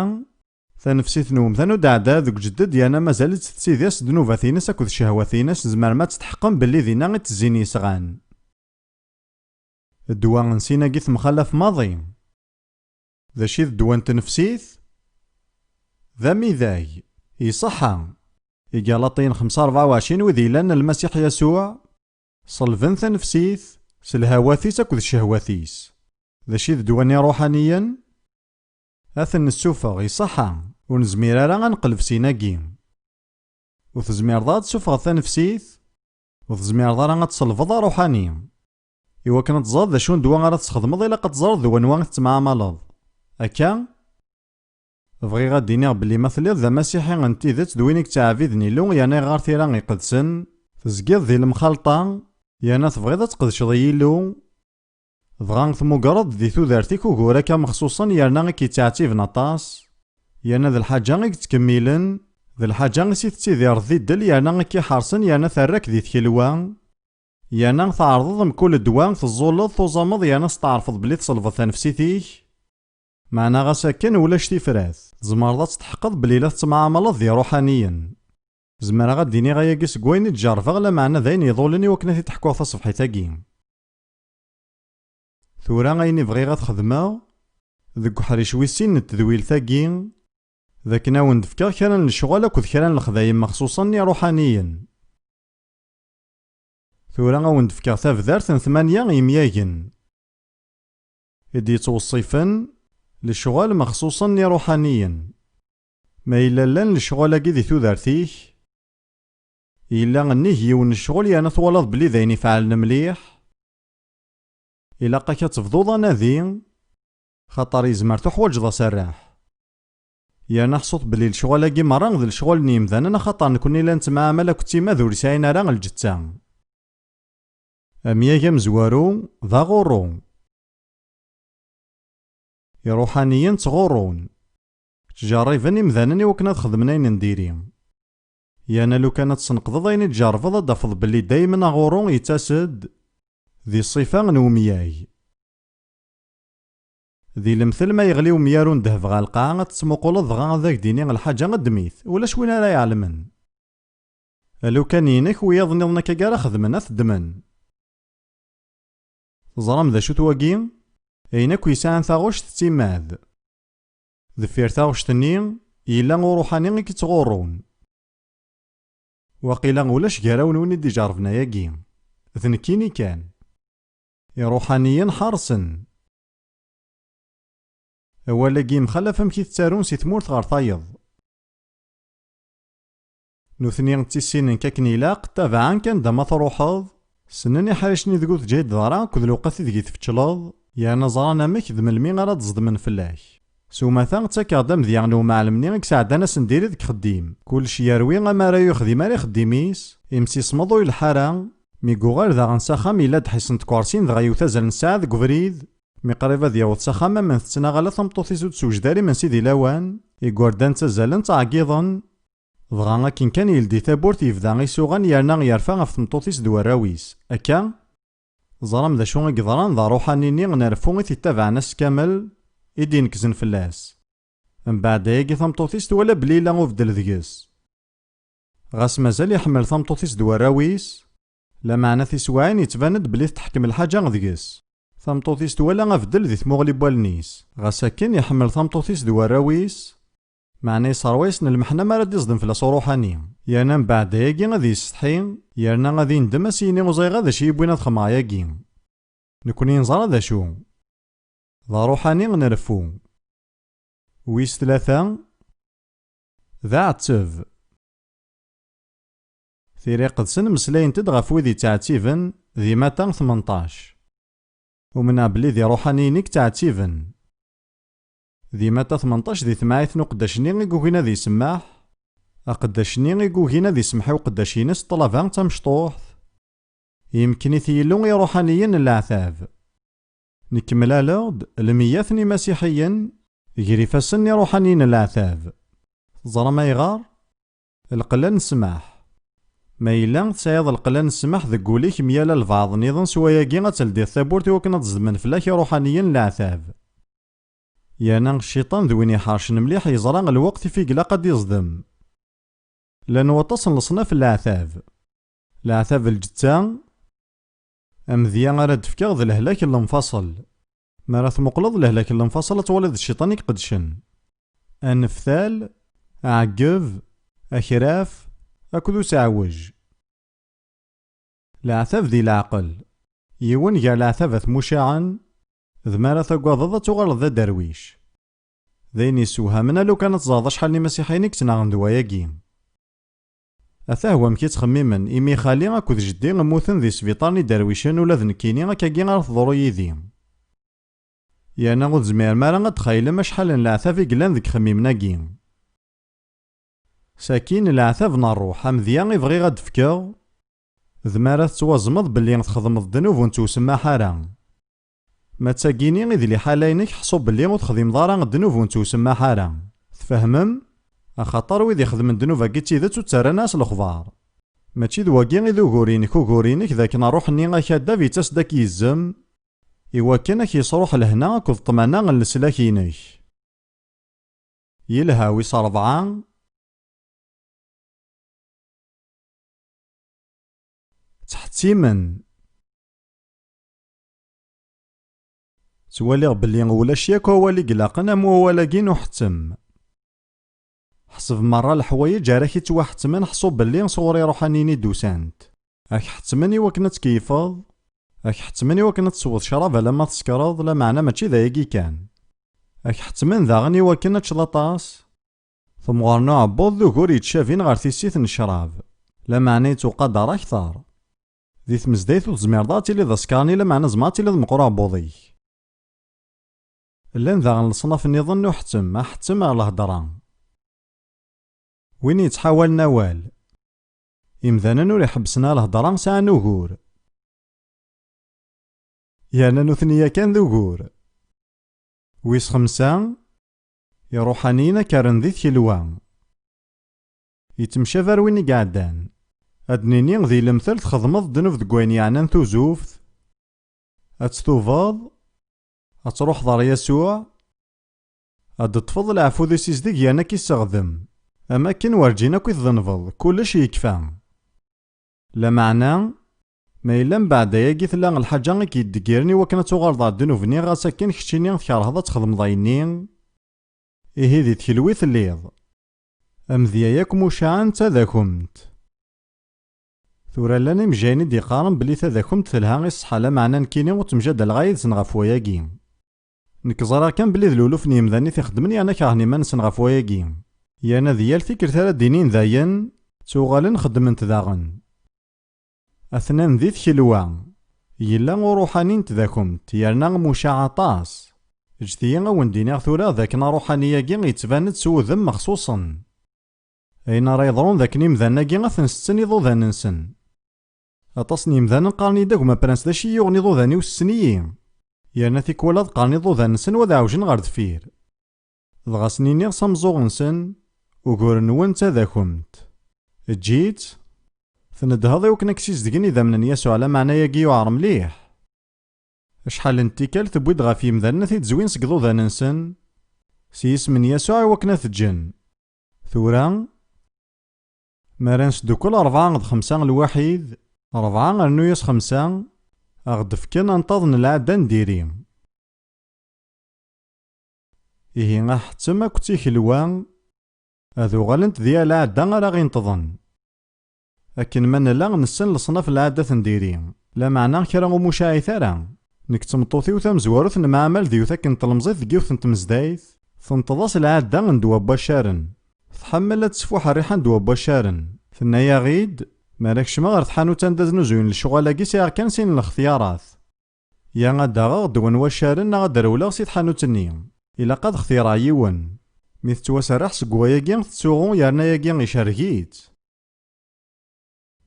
tanefsit n umdan ur d-ɛedda deg uǧedded, yerna mazal-itt tettidi s ddnubat-ines akked ccehwat-ines, tzemrem ad testeḥqem belli dinna i ttezzin yisɣan. Ddwa n sin-agi temxalaf maḍi. D acu i d ddwa n tnefsit? D amidag. Iṣeḥḥa. Igalaṭiyen xemsa rebɛa u ɛecrin, wid yellan n Lmasiḥ Yasuɛ, Ṣelben tanefsit s lhawat-is akked ccehwat-is. D acu i d ddwa n iṛuḥaniyen? Ad ten-nessufeɣ, iṣaḥa, ur nezmir ara ad neqleb syin-agi. Ur tezmireḍ ara ad tessufɣeḍ tanefsit, ur tezmireḍ ara ad tṣelbeḍ aṛuḥani. Iwakken ad teẓreḍ d acu n ddwa ara tesxedmeḍ, ilaq ad teẓreḍ d wanwa i tettemɛamaleḍ. Akka, bɣiɣ ad d-iniɣ belli ma telliḍ d amasiḥi n tidet d win i yettɛabiden Illu yerna iɣɣar tira iqedsen, tezgiḍ di lemxalṭa, yerna tebɣiḍ ad tqedceḍ i Yillu, dɣa tmugreḍ di tudert-ik ugur-agi mexṣuṣen yerna i k-yettɛettiben aṭas, yerna d lḥaǧa i yettkemmilen, d lḥaǧa i s i tettidireḍ di ddel yerna i k-iḥersen yerna terra-k di tkelwa, yerna tɛerḍeḍ mkul ddwa, teẓẓulleḍ, tuẓameḍ yerna testeɛrfeḍ belli tṣelbeḍ tanefsit-ik. Meɛna ɣas akken ulac tifrat, tzemreḍ ad testeḥqeḍ belli la tettemɛamaleḍ d iṛuḥaniyen. Zemreɣ ad d-iniɣ ayagi seg wayen i d-jerrbeɣ, lameɛna d ayen iḍulen iwakken ad t-id-ḥkuɣ taṣebḥit-agi. Tura ayen i bɣiɣ ad xedmeɣ, deg uḥric wis sin n tedwilt-agi, d akken a wen-d-fkeɣ kra n lecɣal akked kra n lexdayem mexṣuṣen n iṛuḥaniyen. Tura a wen-d-fkeɣ tabdart n tmanya yemyagen i d-yettweṣṣifen lecɣal mexṣuṣen n iṛuḥaniyen. Ma yella llan lecɣal-agi di tudert-ik, yella nnig yiwen n lecɣal yerna twalaḍ belli d ayen ifeɛlen mliḥ, ilaq-ak ad tebduḍ anadi, xaṭer yezmer tuḥwaǧeḍ aserreḥ. Yerna ḥṣut belli lecɣal-agi merra d lecɣal n yemdanen, axaṭer nekni la nettemɛamal akked timad ur sɛin ara lǧetta. Amyag amezwaru d aɣurru. Iṛuḥaniyen ttɣurrun. Ttjerriben imdanen iwakken ad xedmen ayen n diri. Yerna lukan ad tesneqdeḍ ayen i tjerrbeḍ, ad d-tafeḍ belli daymen aɣurru yettas-d di ṣṣifa n umyag. Di lemtel, ma yeɣli umyaru n ddheb ɣer lqaɛa, ad tettmuquleḍ dɣa ad ak-d-ini lḥaǧa ddem-it, ulac win ara iɛelmen. Lukan inek, wiyaḍ nniḍen akka ara xedmen, ad t-ddmen. Teẓram d acu-t wagi? Ayen akk yesɛan taɣect d timmad. Deffir taɣect-nni, yella uṛuḥani i yettɣurrun. Waqila ulac gar-awen win i d-ijerrben ayagi. D nekkini kan. Iṛuḥaniyen ḥersen. Awal-agi yemxalaf amek i tettarun si tmurt ɣer tayeḍ. Nutni ttissinen-k akken ilaq, ttabaɛen-k anda ma truḥeḍ, ssnen iḥricen ideg ur teǧhideḍ ara akked lewqat ideg i tfeččleḍ, yerna ẓran amek d melmi ara d-ẓedmen fell-ak. S umata, ttakeɣ-d amedya n umɛellem-nni i yesɛeddan asen diri deg uxeddim. Kullec yerwi, amara ur yexdim ara ixeddim-is, imsismeḍ ur yelḥa ara, mi yuɣal daɣen s axxam yella-d ḥis n tkersin dɣa yewwet azal n ssaɛa deg ubrid, mi qrib ad yaweḍ s axxam, am tettnaɣ ala tameṭṭut-is ur d-tewjed ara imensi di lawan, igerdan ttazalen ttɛeggiḍen, dɣa akken kan yeldi tawwurt yebda isuɣan yerna yerfa ɣef tmeṭṭut-is d warraw-is. Akka, teẓram d acu i yeḍran d aṛuḥani-nni n reffu i t-ittabaɛen ass kamel i d-inekkzen fell-as. Mbeɛd ayagi tameṭṭut-is twala belli yella ubeddel deg-s. Ɣas mazal iḥemmel tameṭṭut-is d warraw-is, lameɛna tiswiɛin yettban-d belli tetḥekkem lḥaǧa deg-s. Tameṭṭut-is twala abeddel di tmuɣli n wallen-is. Ɣas akken iḥemmel tameṭṭut-is d warraw-is, meɛna yesserwa-yasen lmeḥna mi ara d-iẓdem fell-as uṛuḥani. Yerna mbeɛd ayagi ad yessetḥi, yerna ad indem, ad s-yini ur ẓriɣ d acu i yi-yewwin ad xedmeɣ ayagi. Nekkni neẓra d acu. D aṛuḥani n reffu. Wis tlata, d aɛetteb. Tira iqedsen meslayent-d ɣef wid yettɛettiben di Mata tmenṭac. Umneɣ belli d iṛuḥaniyen i yettɛettiben. Di Mata tmenṭac, di temɛayt n uqeddac-nni i yugin ad isemmeḥ, aqeddac-nni i yugin ad isemmeḥ i uqeddac-ines ṭṭlaba d tamecṭuḥt, yemken-it Yillu i iṛuḥaniyen n leɛtab. Nekmel-aleɣ-d lmiyat n imasiḥiyen gar ifassen n iṛuḥaniyen n leɛtab. Teẓram ayɣer? Lqella n ssmaḥ. Ma yella tesɛiḍ lqella n ssmaḥ deg wul-ik, myal albaɛḍ nniḍen s wayagi ad teldiḍ tawwurt i wakken ad ẓedmen fell-ak iṛuḥaniyen n leɛtab. Yerna cciṭan d win iḥercen mliḥ, yeẓra lweqt i f-, ilaq ad d-iẓdem. Llan waṭas n leṣnaf n leɛtab. Leɛtab n lǧetta, amedya ara d-fkeɣ d lehlak n lemfaṣel. Mi ara tmuqleḍ lehlak n lemfaṣel, ad twaliḍ d cciṭan i iqedcen. Aneftal, aɛeggeb, akraf, akked useɛwej. Leɛtab di leɛqel. Yiwen gar leɛtabat mucaɛen, d mi ara tagadeḍ ad tuɣaleḍ d aderwic. D ayen yessewhamen a lukan ad teẓreḍ acḥal n imasiḥiyen i yettnaɣen d wayagi. Atah wamek i ttxemmimen, imi xali akked jeddi mmuten di sbiṭar n iderwicen, ula d nekkini akkagi ara teḍru yid-i. Yerna ur tezmirem ara ad txaylem acḥal n leɛtab i yellan deg ixemmimen-agi. Sakin leɛtab n ṛṛuḥ, amedya i bɣiɣ ad d-fkeɣ, d mi ara tettwazmeḍ belli txedmeḍ ddnub ur nettewsemmaḥ ara. Ma d tagini i d liḥala-inek, ḥṣu belli ur texdimeḍ ara ddnub ur nettewsemmaḥ ara. Tfehmem? Axaṭer wid ixedmen ddnub-agi d tidet ur ttarran ara s lexbar. Mačči d wagi i d ugur-inek, ugur-inek d akken ṛṛuḥ-nni akadab yettas-d ad k-yezzem, iwakken ad k-yesṛuḥ lehna akked ṭṭmana n leslak-inek. Yelha wis ṛebɛa. Ttḥettimen. Ttwaliɣ belli ulac yakk awal i ilaqen am wawal-agi n uḥettem. Ḥseb merra leḥwayeǧ ara k-ittwaḥettmen, ḥṣu belli sɣur iṛuḥaniyen i d-usant. Ad k-ḥettmen i wakken ad tkeyyfeḍ, ad k-ḥettmen i wakken ad tesweḍ ccrab alamma tsekreḍ, lameɛna mačči d ayagi kan. Ad k-ḥettmen daɣen i wakken ad teččeḍ aṭas. Temɣer n uɛebbuḍ d ugur yettcabin ɣer tissit n ccrab, lameɛna yettwaqadar akteṛ. Di tmezdayt ur tezmireḍ ad tiliḍ d asekṛani, lameɛna tzemreḍ ad tiliḍ meqqer uɛebbuḍ-ik. Llan daɣen leṣnaf nniḍen n uḥettem, aḥettem ar lhedṛa. Win yettḥawalen awal. Imdanen ur iḥebbsen ara lhedṛa sɛan ugur. Yerna nutni yakan d ugur. Wis xemsa, iṛuḥaniyen ad k-rren di tkelwa. Yettemcabi ar win i iɛeddan. Ad d-nini di lemtel txedmeḍ ddnub deg wayen yeɛnan tuzuft, ad ttubeḍ, ad truḥeḍ ɣer Yasuɛ, ad d-teṭṭfeḍ leɛfu d usizdeg yerna ad k-isseɣdem. Am akken werǧin akk i tdenbeḍ, kullec yekfa. Lameɛna, ma yella mbeɛd ayagi tella lḥaǧa i k-yeddeggiren i wakken ad tuɣaleḍ ɣer ddnub-nni, ɣas akken keččini tkerheḍ ad txedmeḍ ayenni, ihi di tkelwi telliḍ. Amedya yakk mucaɛen d tadakumt. Tura llan imejjayen i d-iqqaren belli tadakumt telha i ṣṣeḥḥa, lameɛna nekkini ur ttemjadaleɣ ara yid-sen ɣef wayagi. Nekk ẓriɣ kan belli d luluf n yemdanen i t-ixeddmen yerna kerhen iman-nsen ɣef wayagi. Yerna di yal tikkelt ara d-inin dayen, ttuɣalen xeddmen-t daɣen. Atnan di tkelwa. Yella uṛuḥani n tdakumt, yerna mucaɛ aṭas. Ǧǧet-iyi ad wen-d-iniɣ tura d akken aṛuḥani-agi yettban-d s wudem mexṣuṣen. Ayen ara yeḍrun d akken imdanen-agi ad ten-setten iḍudan-nsen. Aṭas n yemdanen qqaren-iyi-d a gma Prince d acu i yuɣen iḍudan-iw, sessen-iyi. Yerna tikwal ad qqaren iḍudan-nsen u ad ɛewjen ɣer deffir. Dɣa sen-iniɣ s ameẓẓuɣ-nsen, ugur-nwen d tadakumt. Eǧǧ-itt. Tnedheḍ i wakken ad k-sizdgen idammen n Yasuɛ, lameɛna-agi yuɛer mliḥ. Acḥal n tikkal tewwi-d ɣef yemdanen ad t-id-zwin seg iḍudan-nsen s yisem n Yasuɛ i wakken ad t-ǧǧen. Tura, mi ara nesdukkel rebɛa d xemsa lwaḥid, rebɛa rnu-yas xemsa, a ɣ-d-fken anṭaḍ n lɛadda n diri. Ihi aḥettem akked tikelwa ad uɣalent d yal lɛadda ara ɣ-inṭḍen. Akken ma nella nessen leṣnaf n lɛaddat n diri, lameɛna kra ur mucaɛit ara. Nekk d tmeṭṭut-iw tamezwarut nemɛamal d yiwet akken n tlemẓit deg yiwet n tmezdayt, tenṭeḍ-as lɛadda n ddwa n waccaren. Tḥemmel ad tesfuḥ rriḥa n ddwa n waccaren. Tenna-yaɣ-id, mi ara kecmeɣ ɣer tḥanut anda znuzuyen lecɣal-agi sɛiɣ kan sin n lextyarat. Ya ad d-aɣeɣ ddwa n waccaren neɣ ad d-rewleɣ si tḥanut-nni. Ilaq ad xtireɣ yiwen. Mi tettwaserreḥ seg wayagi, tettsuɣu yerna ayagi icerreg-itt.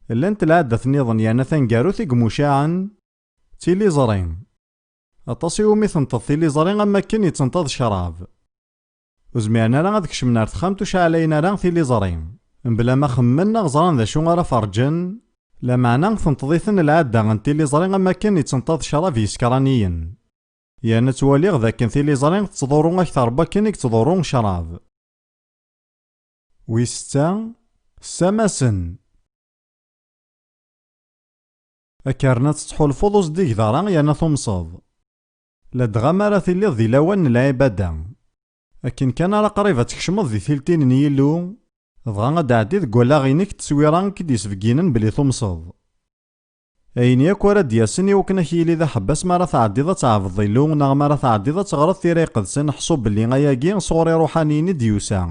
Llant lɛaddat nniḍen yerna taneggarut i imucaɛen, d tiliẓri. Aṭas iwumi tenṭeḍ tiliẓri am wakken yettenṭeḍ ccrab. Ur zmiren ara ad kecmen ar texxamt ur ceɛlayen ara tiliẓri. Mebla ma xemmen neɣ ẓran d acu ara ferǧen, lameɛna tenṭeḍ-iten lɛadda n tiliẓri am wakken yettenṭeḍ ccrab yeskeraniyen. Yerna ttwaliɣ d akken tiliẓri tettḍurru akteṛ n wakken i yettḍurru ccrab. Wis setta, ssamasen. Akken ad tettḥulfuḍ ur zdig d ara yerna tumseḍ. Ladɣa mi ara tiliḍ di lawan n lɛibada. Akken kan ara qrib ad tkecmeḍ di tiltin n Yillu, dɣa ad d-tɛeddi deg wallaɣ-inek tteswira i k-d-yesbegginen belli tumseḍ. Ayen yakk ara d-yasen i wakken ad k-yili d aḥebbas mi ara tɛeddiḍ ad tɛebdeḍ Illu, neɣ mi ara tɛeddiḍ ad teɣreḍ Tira Iqedsen, ḥṣu belli ayagi sɣur iṛuḥaniyen i d-yusa.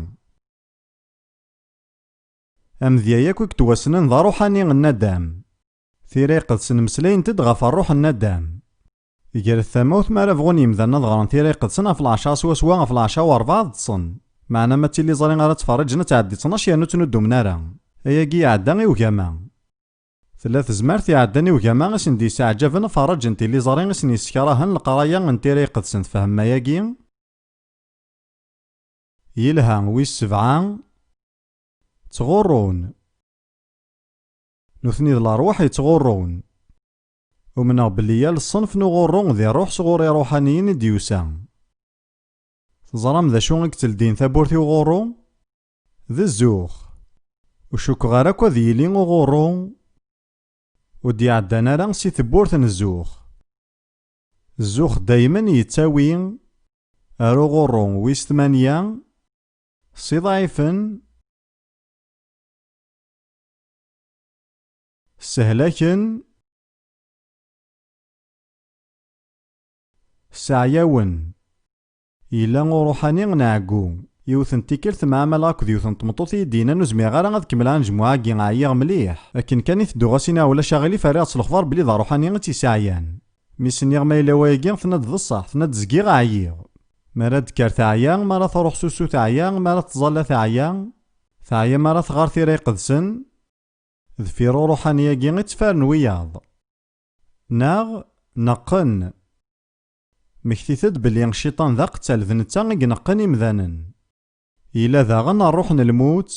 Amedya yakk i yettwassnen d aṛuḥani n naddam. Tira Iqedsen meslayent-d ɣef ṛṛuḥ n naddam. Gret tamawt mi ara bɣun yimdanen ad ɣren Tira Iqedsen ɣef lɛecṛa swaswa, ɣef lɛecṛa u ṛebɛa ad ṭṭsen. Meɛna ma d tiliẓri ara ttferriǧen ad tɛeddi ttnac yernu ur ttnuddumen ara. Ayagi iɛedda i ugama. Tella tezmert iɛeddan i ugama i sen-d-yesseɛǧaben aferraǧ n tiliẓri i sen-yessekrahen leqraya n Tira Iqedsen, tfehmem ayagi? Yelha, wis sebɛa. Ttɣurrun. Nutni d lerwaḥ yettɣurrun. Umneɣ belli yal ṣṣenf n uɣurru di ṛṛuḥ sɣur iṛuḥaniyen i d-yusa. Teẓram d acu i yetteldin tawwurt i uɣurru? D zzux. Ur cukkeɣ ara akk ad yili uɣurru ur d-iɛeddan ara si tewwurt n zzux. Zzux daymen yettawi ar uɣurru wis tmanya, s iḍɛifen, ssehlaken, sseɛyawen. Yella uṛuḥani n ɛeggu. Yiwet n tikkelt mɛamaleɣ akked yiwet n tmeṭṭut i yi-d-yennan ur zmireɣ ara ad kemmleɣ anejmuɛ-agi, ɛyiɣ mliḥ. Akken kan i tedduɣ-as-iniɣ ulac aɣilif, rriɣ-tt lexbar belli d aṛuḥani i tt-yesɛyan. Mi s-nniɣ ma yella wayagi, tenna-d d ṣṣeḥ, tenna-d zgiɣ ɛyiɣ. Mi ara d-tekker teɛya, mi ara truḥ s usu teɛya, mi ara tettẓalla teɛya. Teɛya mi ara tɣer Tira Iqedsen. Deffir uṛuḥani-agi i ttfaren wiyaḍ. Neɣ neqqen. Mmektit-d belli Cciṭan d aqettal, d netta i ineqqen imdanen. Yella daɣen ṛṛuḥ n lmut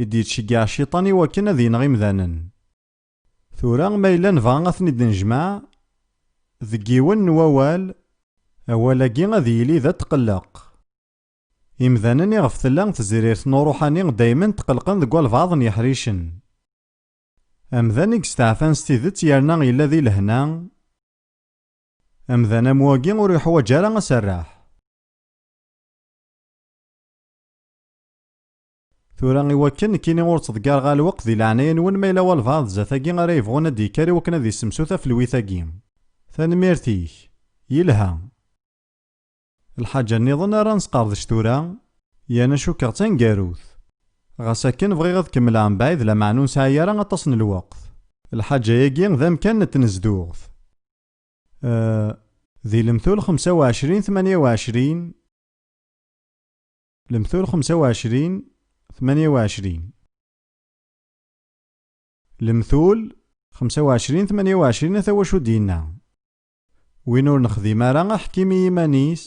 i d-yettceggiɛ Cciṭan i wakken ad ineɣ imdanen. Tura ma yella nebɣa ad ten-id-nejmeɛ deg yiwen n wawal, awal-agi ad yili d atqelleq. Imdanen iɣef tella tezrirt n uṛuḥani daymen tqellqen deg walbeɛḍ n yeḥricen. Amdan i yesteɛfan s tidet yerna yella di lehna, amdan am wagi ur yeḥwaǧ ara aserreḥ. Tura i wakken nekkini ur ttḍeggireɣ ara lweqt, di leɛnaya-nwen ma yella walbeɛḍ zdat-agi ara yebɣun ad d-yekker i wakken ad yessemsu tafelwit-agi. Tanemmirt-ik. Yelha. Lḥaǧa nniḍen ara nesqerdec tura, yerna cukkeɣ d taneggarut. Ɣas akken bɣiɣ ad kemmleɣ mebɛid, lameɛna ur nesɛi ara aṭas n lweqt. Lḥaǧa-agi d amkan n tnezduɣt. Eh, di Lemtul xemsa u ɛecrin tmanya u ɛecrin, Lemtul xemsa u ɛecrin tmanya u ɛecrin. Lemtul xemsa u ɛecrin tmanya u ɛecrin, ata wacu d-yenna: Win ur nexdim ara aḥkim i yiman-is,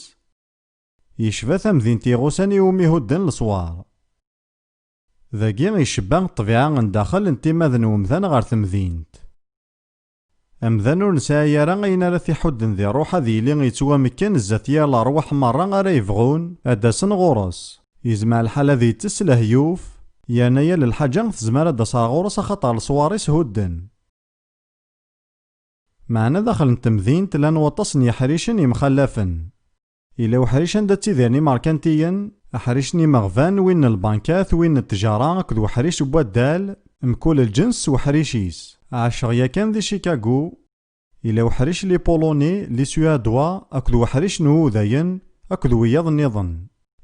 yecba tamdint iɣusan iwumi hudden leswar. Dagi icebba ṭṭbiɛa n daxel n timmad n umdan ɣer temdint. Amdan ur nesɛi ara ayen ara t-iḥudden di ṛṛuḥ ad yili yettwamekken zdat yal ṛṛwaḥ merra ara yebɣun ad d-asen ɣur-s. Yezmer lḥal ad yettess lehyuf, yerna yal lḥaǧa tezmer ad d-tas ɣer ɣur-s axaṭer leswar-is hudden. Meɛna daxel n temdint llan waṭas n yeḥricen yemxallafen. Yella uḥric anda ttidiren imerkantiyen, aḥric n imeɣban, win n lbankat, win n ttjara akked uḥric n waddal, mkul lǧens s uḥric-is. Ɛaceɣ yakan di Chicago. Yella uḥric n Lipuluni, Lisuadwa akked uḥric n Wudayen akked wiyaḍ nniḍen.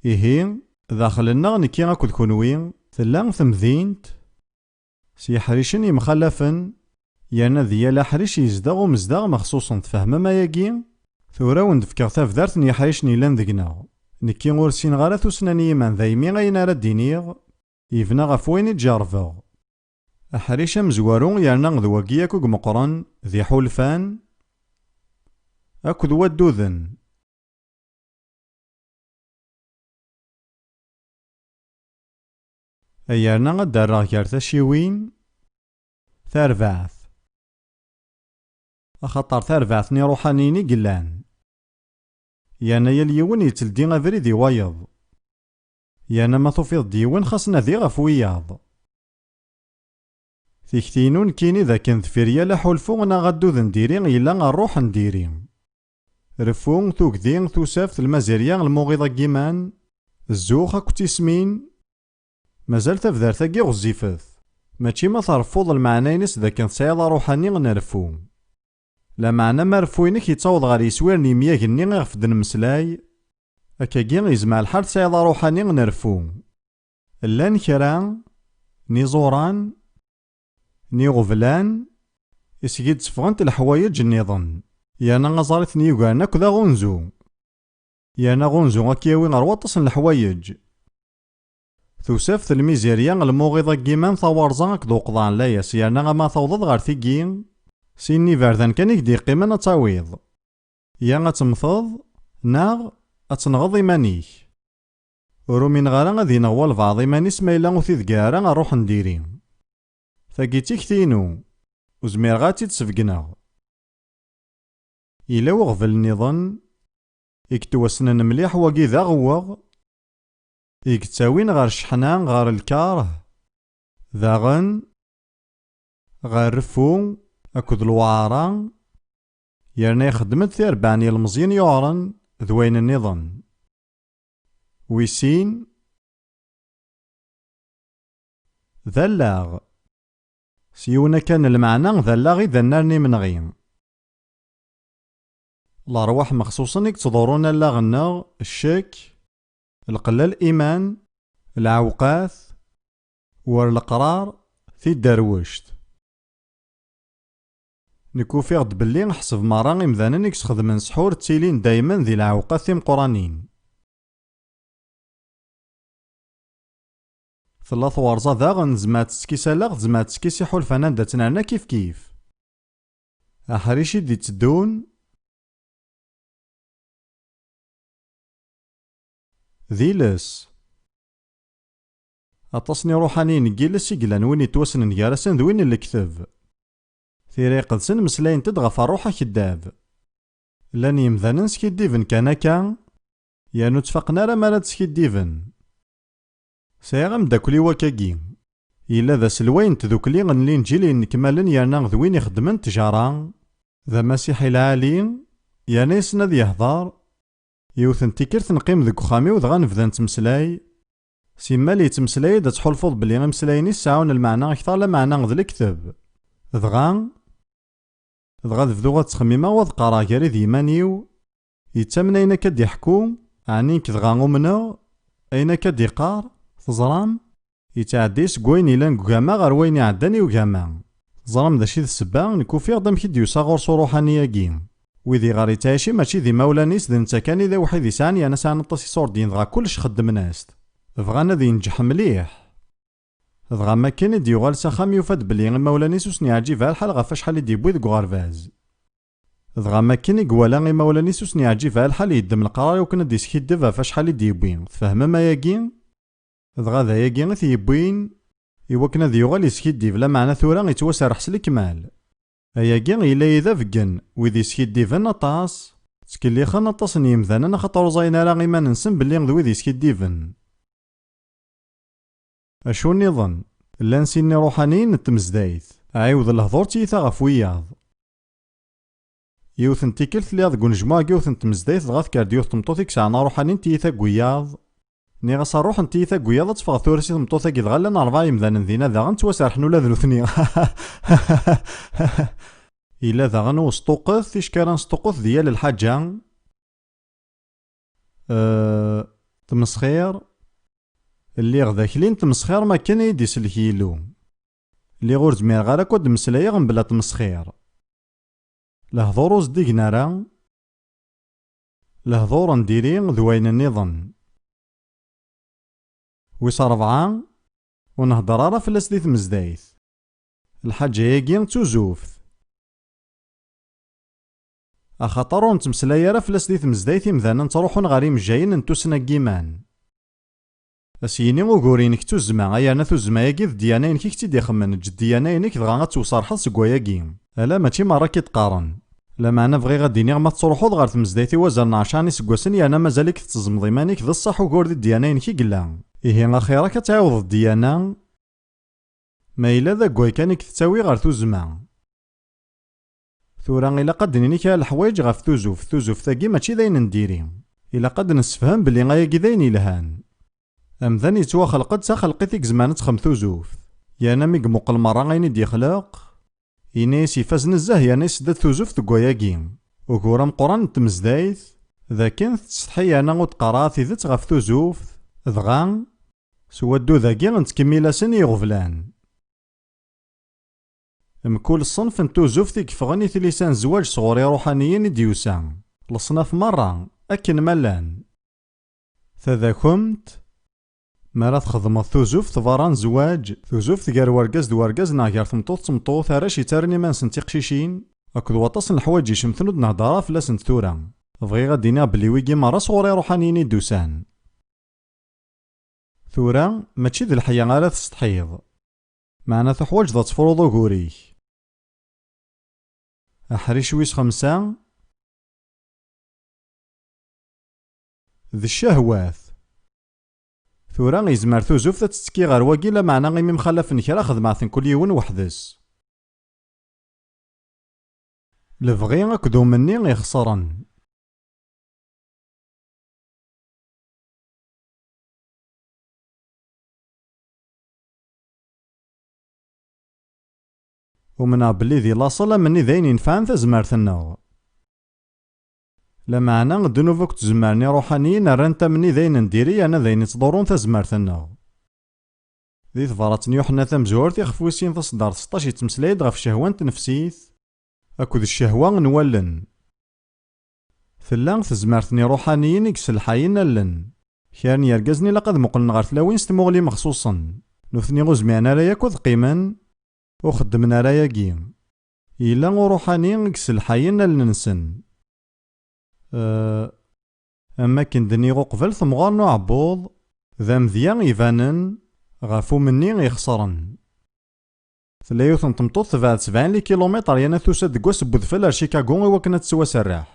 Ihi, daxel-nneɣ nekki akked kenwi, tella temdint s yeḥricen yemxallafen, yerna di yal aḥric yezdeɣ umezdaɣ mexṣuṣen. Tfehmem ayagi? Tura ad wen-d-fkeɣ tabdart n yeḥricen yellan deg-neɣ. Nekki ur ssineɣ ara tussna n yiman, daymi ayen ara d-iniɣ yebna ɣef wayen i d-jerrbeɣ. Aḥric amezwaru yerna d wagi akk i imeqqren d iḥulfan akked wadduden. Ay yerna ad d-rreɣ gar tacciwin, tarbaɛt. Axaṭer tarbaɛt n iṛuḥaniyen i yellan. Yerna yal yiwen yetteldi abrid i wayeḍ. Yerna ma tufiḍ-d yiwen, xas nadi ɣef wiyaḍ. Tikti-inu nekkini d akken deffir yal aḥulfu neɣ addud n diri yella ṛṛuḥ n diri. Reffu, tugdi, tusaft, lmazirya, lmuɣiḍ agiman, zzux akked tismin. Mazal tabdart-agi ɣezzifet. Mačči ma terfuḍ lmeɛna-ines d akken tesɛiḍ aṛuḥani n rfu. Lameɛna ma rfu-inek yettaweḍ ɣer yeswir n yemyag-nni iɣef d-nemmeslay, akkagi yezmer lḥal tesɛiḍ aṛuḥani n rfu. Llan kra n iẓuran, n iɣeblan, iseg i d-tteffɣent leḥwayeǧ nniḍen, yerna aẓar i ten-yugaren akk d aɣunzu. Yerna aɣunzu ad k-yawi ɣer waṭas n leḥwayeǧ. Tusaft, lmizirya, lmuɣiḍa n yiman, tawarẓa akked uqḍeɛ n layas, yerna ama tawḍeḍ ɣer tigi, sin n iberdan kan i k-d-yeqqimen ad tawiḍ. Ya ad temmteḍ, neɣ ad tenɣeḍ iman-ik. Ur umineɣ ara ad ineɣ walbeɛḍ iman-is ma yella ur t-idegger ara ṛṛuḥ n diri. Tagi d tikti-inu, ur zmireɣ ad tt-id-sbeggneɣ. Yella uɣbel nniḍen i yettwassnen mliḥ, wagi d aɣewweɣ i yettawin ɣer cceḥna, ɣer lkeṛh, daɣen ɣer reffu akked lewɛara, yerna ixeddem-d tirebbaɛ n yilmeẓyen yuɛren d wayen nniḍen. Wis sin, d allaɣ. S yiwen akka n lmeɛna, d allaɣ i d annar n imenɣi. Lerwaḥ mexṣuṣen i yettḍurrun allaɣ-nneɣ, ccek, lqella n liman, lɛewqat, war leqrar, tidderwect. Nekk ufiɣ-d belli ḥseb merra imdanen i yesxedmen ssḥur ttilin daymen di lɛewqat timeqqranin. Tella twarẓa daɣen, tezmer ad tettkiss allaɣ, tezmer ad tettkiss iḥulfan anda tt-nerna kifkif. Aḥric i d-itteddun d iles. Aṭas n iṛuḥaniyen n yiles i yellan, win yettwassnen gar-asen d win n lekteb. Tira Iqedsen meslayent-d ɣef ṛṛuḥ akeddab. Llan yemdanen skiddiben kan akka, yernu ttfaqen ara mi ara d-skiddiben. Sɛiɣ ameddakel i wakagi. Yella d aselway n tdukli n Linǧil yennekmalen, yerna d win ixeddmen ttjara, d amasiḥi lɛali, yerna yessen ad yehder. Yiwet n tikkelt neqqim deg uxxam-iw, dɣa nebda nettmeslay. Simmal yettmeslay-d, ad tḥulfuḍ belli imeslayen-is sɛun lmeɛna akteṛ lameɛna d lekteb. Dɣa, dɣa ad bduɣ ad ttxemmimeɣ u ad qqareɣ gar-i d yiman-iw, yettamen ayen akka d-iḥekku, ɛni nekk dɣa umneɣ ayen akka d-iqqar? Teẓram? Yettɛeddi seg wayen yellan deg ugama ɣer wayen iɛeddan i ugama. Teẓram d acu i d ssebba? Nekk ufiɣ-d amek i d-yusa ɣur-s uṛuḥani-agi. Wid iɣer yettɛici mačči d imawlan-is, d netta kan i d awḥid i sɛan, yerna sɛan aṭas iṣurdiyen, dɣa kullec xeddmen-as-t. Bɣan ad yenǧeḥ mliḥ. Dɣa makken i d-yuɣal s axxam, yufa-d belli imawlan-is ur sen-yeɛǧib ara lḥal ɣef wacḥal i d-yewwi deg uɣerbaz. Dɣa makken i iwala imawlan-is ur sen-yeɛǧib ara lḥal, yeddem leqrar i wakken ad d-iskiddeb ɣef wacḥal i d-yewwi. Tfehmem ayagi? Dɣa d ayagi i t-yewwin i wakken ad yuɣal yeskiddib, lameɛna tura yettwaserreḥ s lekmal. Ayagi yella-yi d abeggen, wid yeskiddiben aṭas, ttkellixen aṭas n yemdanen axaṭer ur ẓayen ara iman-nsen belli d wid yeskiddiben. Acu nniḍen? Llan sin n iṛuḥaniyen n tmezdayt. Ɛiwed lehdur d tiyita ɣef wiyaḍ. Yiwet n tikkelt lliɣ deg unejmuɛ deg yiwet n tmezdayt, dɣa tekker-d yiwet n tmeṭṭut i yesɛan aṛuḥani n tiyita deg wiyaḍ. Nniɣ-as: "Ṛuḥ n tiyita deg wiyaḍ ad teffeɣ tura si tmeṭṭut-agi." Dɣa llan ṛebɛa yemdanen dinna daɣen, ttwaserḥen ula d nutni. Yella daɣen usṭuqqet, ticki ara nesṭuqqut di yal lḥaǧa. Eh, tmesxir. Lliɣ d akli n tmesxir makken i yi-d-isellek Yillu. Lliɣ ur zmireɣ ara akk ad d-mmeslayeɣ mebla tmesxir. Lehdur ur zdigen ara. Lehdur n diri d wayen nniḍen. Wis ṛebɛa, ur nhedder ara fell-as di tmezdayt. Lḥaǧa-agi d tuzuft. Axaṭer ur nettmeslay ara fell-as di tmezdayt, imdanen ttruḥun ɣer imejjayen n tussna n yiman. As-yini ugur-inek d tuzzma, ay yerna tuzzma-agi d ddyana-inek i k-tt-id-ixemmen, eǧǧ ddyana-inek dɣa ad tewserḥeḍ seg wayagi. Ala, mačči merra i k-id-qqaren. Lameɛna bɣiɣ ad d-iniɣ, ma tettruḥuḍ ɣer tmezdayt i wazal n ɛecṛa n iseggasen yerna mazal-ik tetteẓmeḍ iman-ik, d ṣṣeḥ ugur di ddyana-inek i yella. Ihi axir-ak ad tɛiwdeḍ ddyana, ma yella d agway kan i k-tettawi ɣer tuzzma. Tura ilaq ad d-nini kra leḥwayeǧ ɣef tuzuft. Tuzuft-agi mačči d ayen n diri. Ilaq ad d-nessefhem belli ayagi d ayen yelhan. Amdan yettwaxleq-d d taxelqit i yezmer ad texdem tuzuft. Yerna mi imuqel merra ayen i d-yexleq, yenna-yas ifaz nezzeh yerna yessedda-d tuzuft deg wayagi. Ugur ameqqran n tmezdayt, d akken tettsetḥi yerna ur d-qqar ara tidet ɣef tuzuft, dɣa, s waddud-agi nettkemmil-asen i iɣeblan. Mkul ṣṣenf n tuzuft i yeffɣen i tlisa n zzwaǧ sɣur iṛuḥaniyen i d-yusa, leṣnaf merra, akken ma llan. Tadakumt, mi ara txedmeḍ tuzuft berra n zzwaǧ, tuzuft gar wergaz d wergaz neɣ gar tmeṭṭut d tmeṭṭut, arrac yettarran iman-nsen d tiqcicin, akked waṭas n leḥwayeǧ icemten ur d-nehder ara fell-asent tura. Bɣiɣ ad d-iniɣ belli wigi merra sɣur iṛuḥaniyen i d-usan. Tura, mačči d leḥya ara tessetḥiḍ. Meɛna tuḥwaǧeḍ ad tefruḍ ugur-ik. Aḥric wis xemsa d ccahwat. Tura yezmer tuzuft ad tettekki ɣer wagi, lameɛna imi mxalafen kra xedmeɣ-ten kul yiwen weḥd-s. Lebɣi akked umenni ixeṣren. Umneɣ belli di laṣel amenni d ayen inefɛen tazmert-nneɣ. Lameɛna ddnub akked tzemmar n iṛuḥaniyen rrant amenni d ayen n diri yerna d ayen ittḍurrun tazmert-nneɣ. Di tebrat n Yuḥenna tamezwarut ixef wis sin taṣeddart seṭṭac yettmeslay-d ɣef ccehwa n tnefsit akked ccehwa n wallen. Tella tezmert n iṛuḥaniyen i yesselḥayen allen. Kra n yergazen ilaq ad muqlen ɣer tlawin s tmuɣli mexṣuṣen. Nutni ur zmiren ara yakk ad qqimen, ur xeddmen ara ayagi. Yella uṛuḥani i yesselḥayen allen-nsen. Eh, am wakken d-nniɣ uqbel, temɣer n uɛebbuḍ d amedya ibanen ɣef umenni ixeṣren. Tella yiwet n tmeṭṭut tebɛed sebɛin likilumiṭer yerna tusa-d deg wass n wedfel ar Chicago i wakken ad tettwaserreḥ.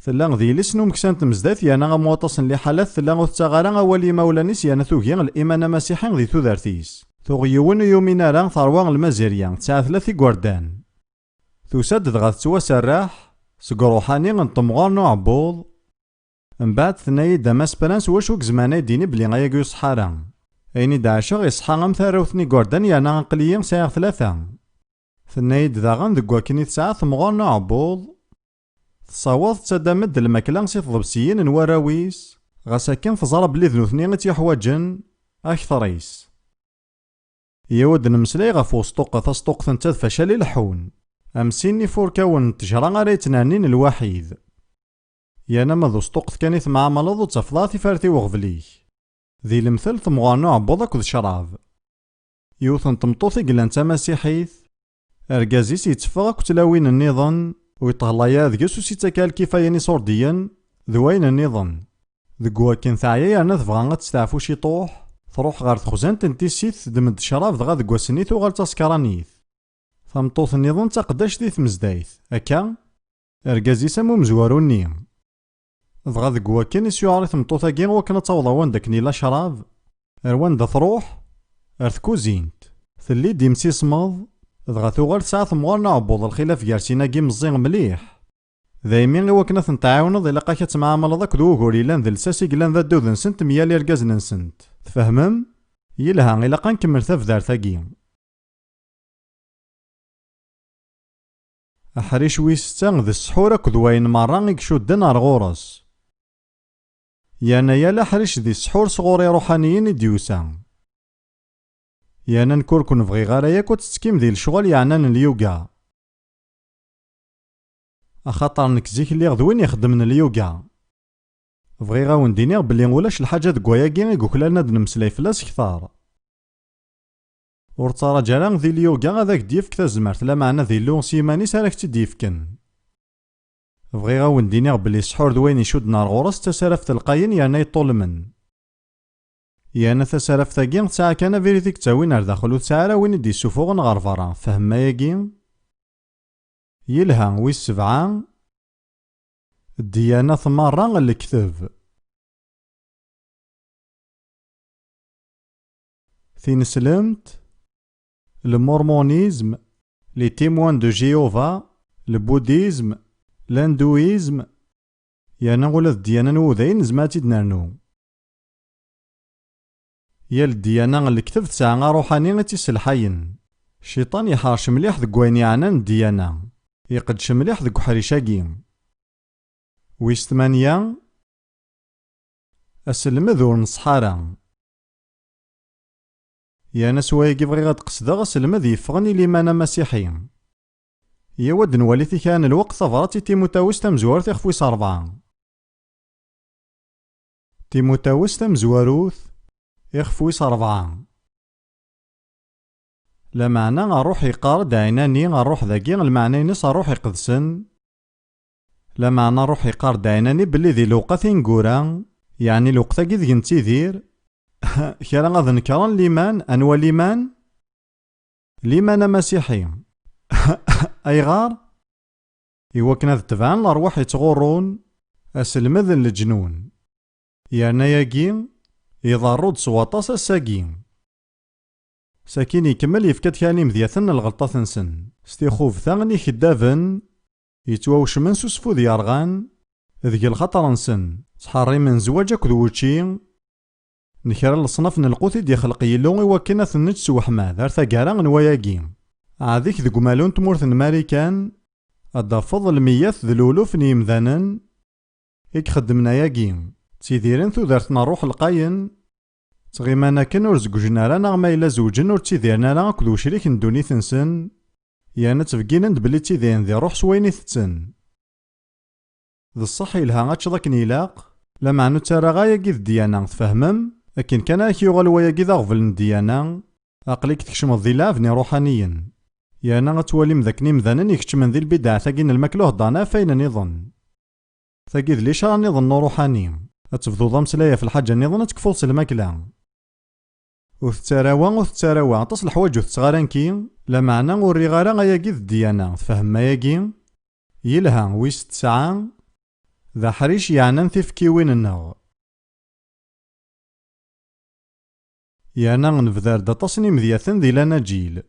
Tella d yelli-s n umeksa n tmezdayt yerna am waṭas n liḥalat tella ur tettaɣ ara awal i yimawlan-is yerna tugi liman amasiḥi di tudert-is. Tuɣ yiwen ur yumin ara terwa Lmazirya, tesɛa tlata igerdan. Tusa-d dɣa tettwaserreḥ seg uṛuḥani n temɣer n uɛebbuḍ. Mbeɛd tenna-yi-d a Mass Prince, wacu i izemren ad d-yini belli ayagi ur iṣeḥḥa ara? Ayen i d-ɛaceɣ iṣeḥḥa am tarrawt n igerdan yerna aql-iyi sɛiɣ tlata. Tenna-yi-d daɣen deg wakken i tesɛa temɣer n uɛebbuḍ, tessawaḍ tettaddam-d lmakla si tḍebsiyin n warraw-is, ɣas akken teẓra belli d nutni i tt-yuḥwaǧen akteṛ-is. Yiwi ad d-nemmeslay ɣef wesṭuqqet. Asṭuqqet netta d facal ileḥḥun. Am sin n ifurkawen n ttejra ara yettnernin lwaḥid. Yerna ma d usṭuqqet kan i temɛamaleḍ ur ttafeḍ ara tifart i uɣbel-ik. Di lemtel temɣer n uɛebbuḍ akked ccrab. Yiwet n tmeṭṭut i yellan d tamasiḥit, argaz-is yetteffeɣ akk tlawin nniḍen, ur yeṭṭhella ara deg-s, ur s-yettak ara lkifayen iṣurdiyen d wayen nniḍen. Deg wakken teɛya yerna tebɣa ad testeɛfu ciṭuḥ, truḥ ɣer texzant n tissit, teddem-d ccrab, dɣa deg wass-nni tuɣal d tasekranit. Tameṭṭut nniḍen d taqeddact di tmezdayt, akka? Argaz-is am umezwaru-nni. Dɣa deg wakken i s-yuɛer i tmeṭṭut-agi wakken ad taweḍ ar wanda akken yella ccrab, ar wanda truḥ? Ar tkuzint. Telli-d imsismeḍ, dɣa tuɣal tesɛa temɣer n uɛebbuḍ lxilaf gar sin-agi meẓẓi mliḥ. Daymi i wakken ad tent-tɛiwneḍ ilaq-ak ad temɛamleḍ akked wugur yellan d lsas i yellan d addud-nsent mgal irgazen-nsent. Tfehmem? Yelha, ilaq ad nkemmel tabdart-agi. Aḥric wis setta d ssḥur akked wayen merra i icudden ar ɣur-s. Yerna yal aḥric di ssḥur sɣur iṛuḥaniyen i d-yusa. Yerna nekk ur ken-bɣiɣ ara yakk ad tettekkim di lecɣal yeɛnan lyuga. Axaṭer nekk zik lliɣ d win ixeddmen lyuga. Bɣiɣ a wen-d-iniɣ belli ulac lḥaǧa deg wayagi i yuklalen ad nemmeslay fell-as kter. Ur ttaraǧ ara di lyuga ad ak-d-yefk tazmert, lameɛna d Illu s yiman-is ara k-tt-id-yefken. Bɣiɣ a wen-d-iniɣ belli ssḥur d wayen icudden ar ɣur-s d tasaraft lqayen yerna yeṭṭulmen. Yerna tasaraft-agi tesɛa kan abrid i yettawin ar daxel, ur tesɛi ara win i d-yessufuɣen ɣer berra. Tfehmem ayagi? Yelha, wis sebɛa, ddyanat merra n lekteb. Tineslemt, le mormonisme, les Témoins de Jéhovah, le bouddhisme, l'hindouisme, yerna ula d ddiyana n wudayen nezmer ad tt-id-nernu. Yal ddyana n lekteb tesɛa aṛuḥani i tt-isselḥayen. Cciṭan yeḥṛec mliḥ deg wayen yeɛnan ddyana. Iqeddec mliḥ deg uḥric-agi. Wis tmanya, aselmed ur nṣeḥ ara. Yerna s wayagi bɣiɣ ad qesdeɣ aselmed yeffɣen i liman amasiḥi. Yaw ad nwali tikra n lweqt, tabrat i Timutawes tamezwarut ixef wis ṛebɛa. Timutawes tamezwarut ixef wis ṛebɛa. Lameɛna Ṛṛuḥ yeqqar-d ɛinani, Ṛṛuḥ dagi lmeɛna-ines Ṛṛuḥ iqedsen. Lameɛna Ṛṛuḥ yeqqar-d ɛinani belli di lewqat ineggura, yeɛni lweqt-agi deg nettidir, kra ad nekren liman. Anwa liman? Liman amasiḥi. Ayɣer? Iwakken ad tebɛen lerwaḥ yettɣurrun, aselmed n leǧnun. Yerna yagi, iḍerru-d s waṭas ass-agi. Sakin ikemmel yefka-d kra n imedyaten n lɣelṭat-nsen. S tixubta n ikeddaben, yettwawecmen s useffud yerɣan, deg lxaṭer-nsen, ttḥerrimen zzwaǧ akked wučči, n kra n leṣnaf n lqut i d-ixleq Yillu i wakken ad ten-nečč s weḥmad, ar taggara n wayagi. Ɛad-ik deg umalu n tmurt n Marikan, ad d-tafeḍ lmiyat d luluf n yimdanen i ixeddmen ayagi, ttidiren tudert n ṛṛuḥ lqayen, ttɣiman akken ur zewǧen ara neɣ ma yella zewǧen ur ttidiren ara akked wecrik n ddunit-nsen, yerna ttbegginen-d belli ttidiren di ṛṛuḥ s wayen i tetten. D ṣṣeḥ yelha ad teččeḍ akken ilaq, lameɛna ur ttarra ayagi d ddyana, tfehmem? Akken kan ara k-yuɣal wayagi d aɣbel n ddyana, aql-ik tkecmeḍ di lɛeb n iṛuḥaniyen. Yerna ad twalim d akken imdanen ikeččmen di lbidaɛt-agi n lmakla uheddaren ɣef wayen nniḍen. Tagi d licara nniḍen n uṛuḥani. Ad tebduḍ ameslay ɣef lḥaǧa nniḍen ad tekfuḍ s lmakla. Ur tettara wa, ur tettara wa, aṭas leḥwaǧ ur tetteɣ ara nekki, lameɛna ur rriɣ ara ayagi d ddyana, tfehmem ayagi? Yelha, wis tesɛa, d aḥric yeɛnan tifekkiwin-nneɣ. Yerna nebder-d aṭas n imedyaten di lanaǧil.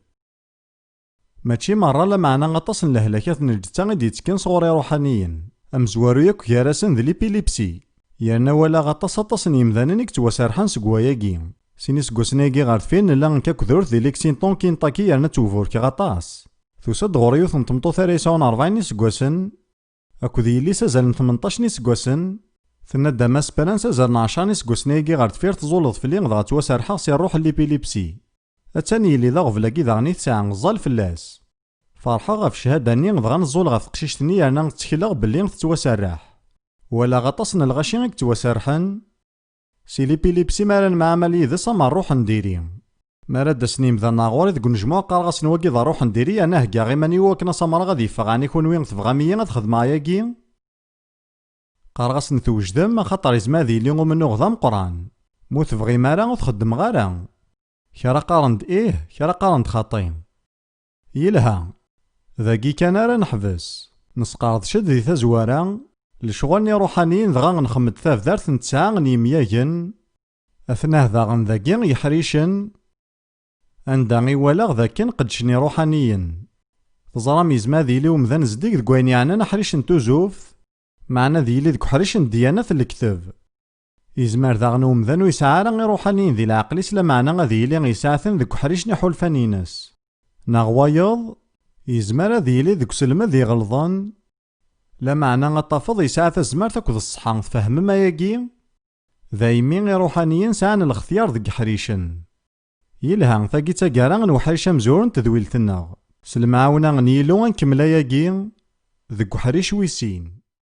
Mačči merra, lameɛna aṭas n lehlakat n lǧetta i d-yettekken sɣur iṛuḥaniyen. Amezwaru yakk gar-asen d lipilipsi. Yerna walaɣ aṭas, aṭas n yemdanen i yettwaserḥen seg wayagi. Sin iseggasen-agi ɣer deffir nella nekk akked ur di Lexington, Kentucky, yerna ttwburkeɣ aṭas. Tusa-d ɣur yiwet n tmeṭṭut ara yesɛun ṛebɛin iseggasen, akked yelli-s azal n tmenṭac n iseggasen, tenna-d: "A Mass Perens, azal n ɛecṛa n iseggasen-agi ɣer deffir tẓuleḍ fell-i, dɣa ttwaserḥeɣ si ṛṛuḥ n lipilipsi." Attan yelli d aɣbel-agi daɣen i tesɛa, ẓẓal fell-as. Ferḥeɣ ɣef cchada-nni, dɣa neẓẓul ɣef teqcict-nni yerna ttekleɣ belli tettwaserreḥ. Walaɣ aṭas n lɣaci i yettwaserḥen si lipilipsi mi ara nemɛamal yid-s am ṛṛuḥ n diri. Mi ara d-asen yimdanen ɣur-i deg unejmuɛ, qqareɣ-asen: "Wagi d ṛṛuḥ n diri, yerna heggaɣ iman-iw akken ad as-amreɣ ad yeffeɣ. Ɛni kunwi tebɣam-iyi ad xedmeɣ ayagi?" Qqareɣ-asen: "Twejdem, axaṭer yezmer ad yili umennuɣ d ameqqran. Ma ur tebɣim ara, ur t-xeddmeɣ ara." Kra qqaren-d ih, kra qqaren-d xaṭi. Yelha. Dagi kan ara neḥbes. Nesqerdec-d di tazwara lecɣal n iṛuḥaniyen, dɣa nxemmed tabdart n tesɛa n yemyagen, atnah daɣen dagi yeḥricen, anda i walaɣ d akken qeddcen iṛuḥaniyen. Teẓram, yezmer ad yili umdan zeddig deg wayen yeɛnan aḥric n tuzuft, meɛna ad yili deg uḥric n ddyanat n lekteb. Yezmer daɣen umdan ur yesɛi ara iṛuḥaniyen di leɛqel-is, lameɛna ad yili yesɛa-ten deg uḥric n iḥulfan-ines. Neɣ wayeḍ, yezmer ad yili deg uselmed iɣelḍen, lameɛna ad tafeḍ yesɛa tazmert akked ṣṣeḥḥa. Tfehmem ayagi? Daymi iṛuḥaniyen sɛan lextyar deg iḥricen. Yelha, tagi d taggara n uḥric amezwaru n tedwilt-nneɣ. S lemɛawna n Yillu ad nkemmel ayagi deg uḥric wis sin.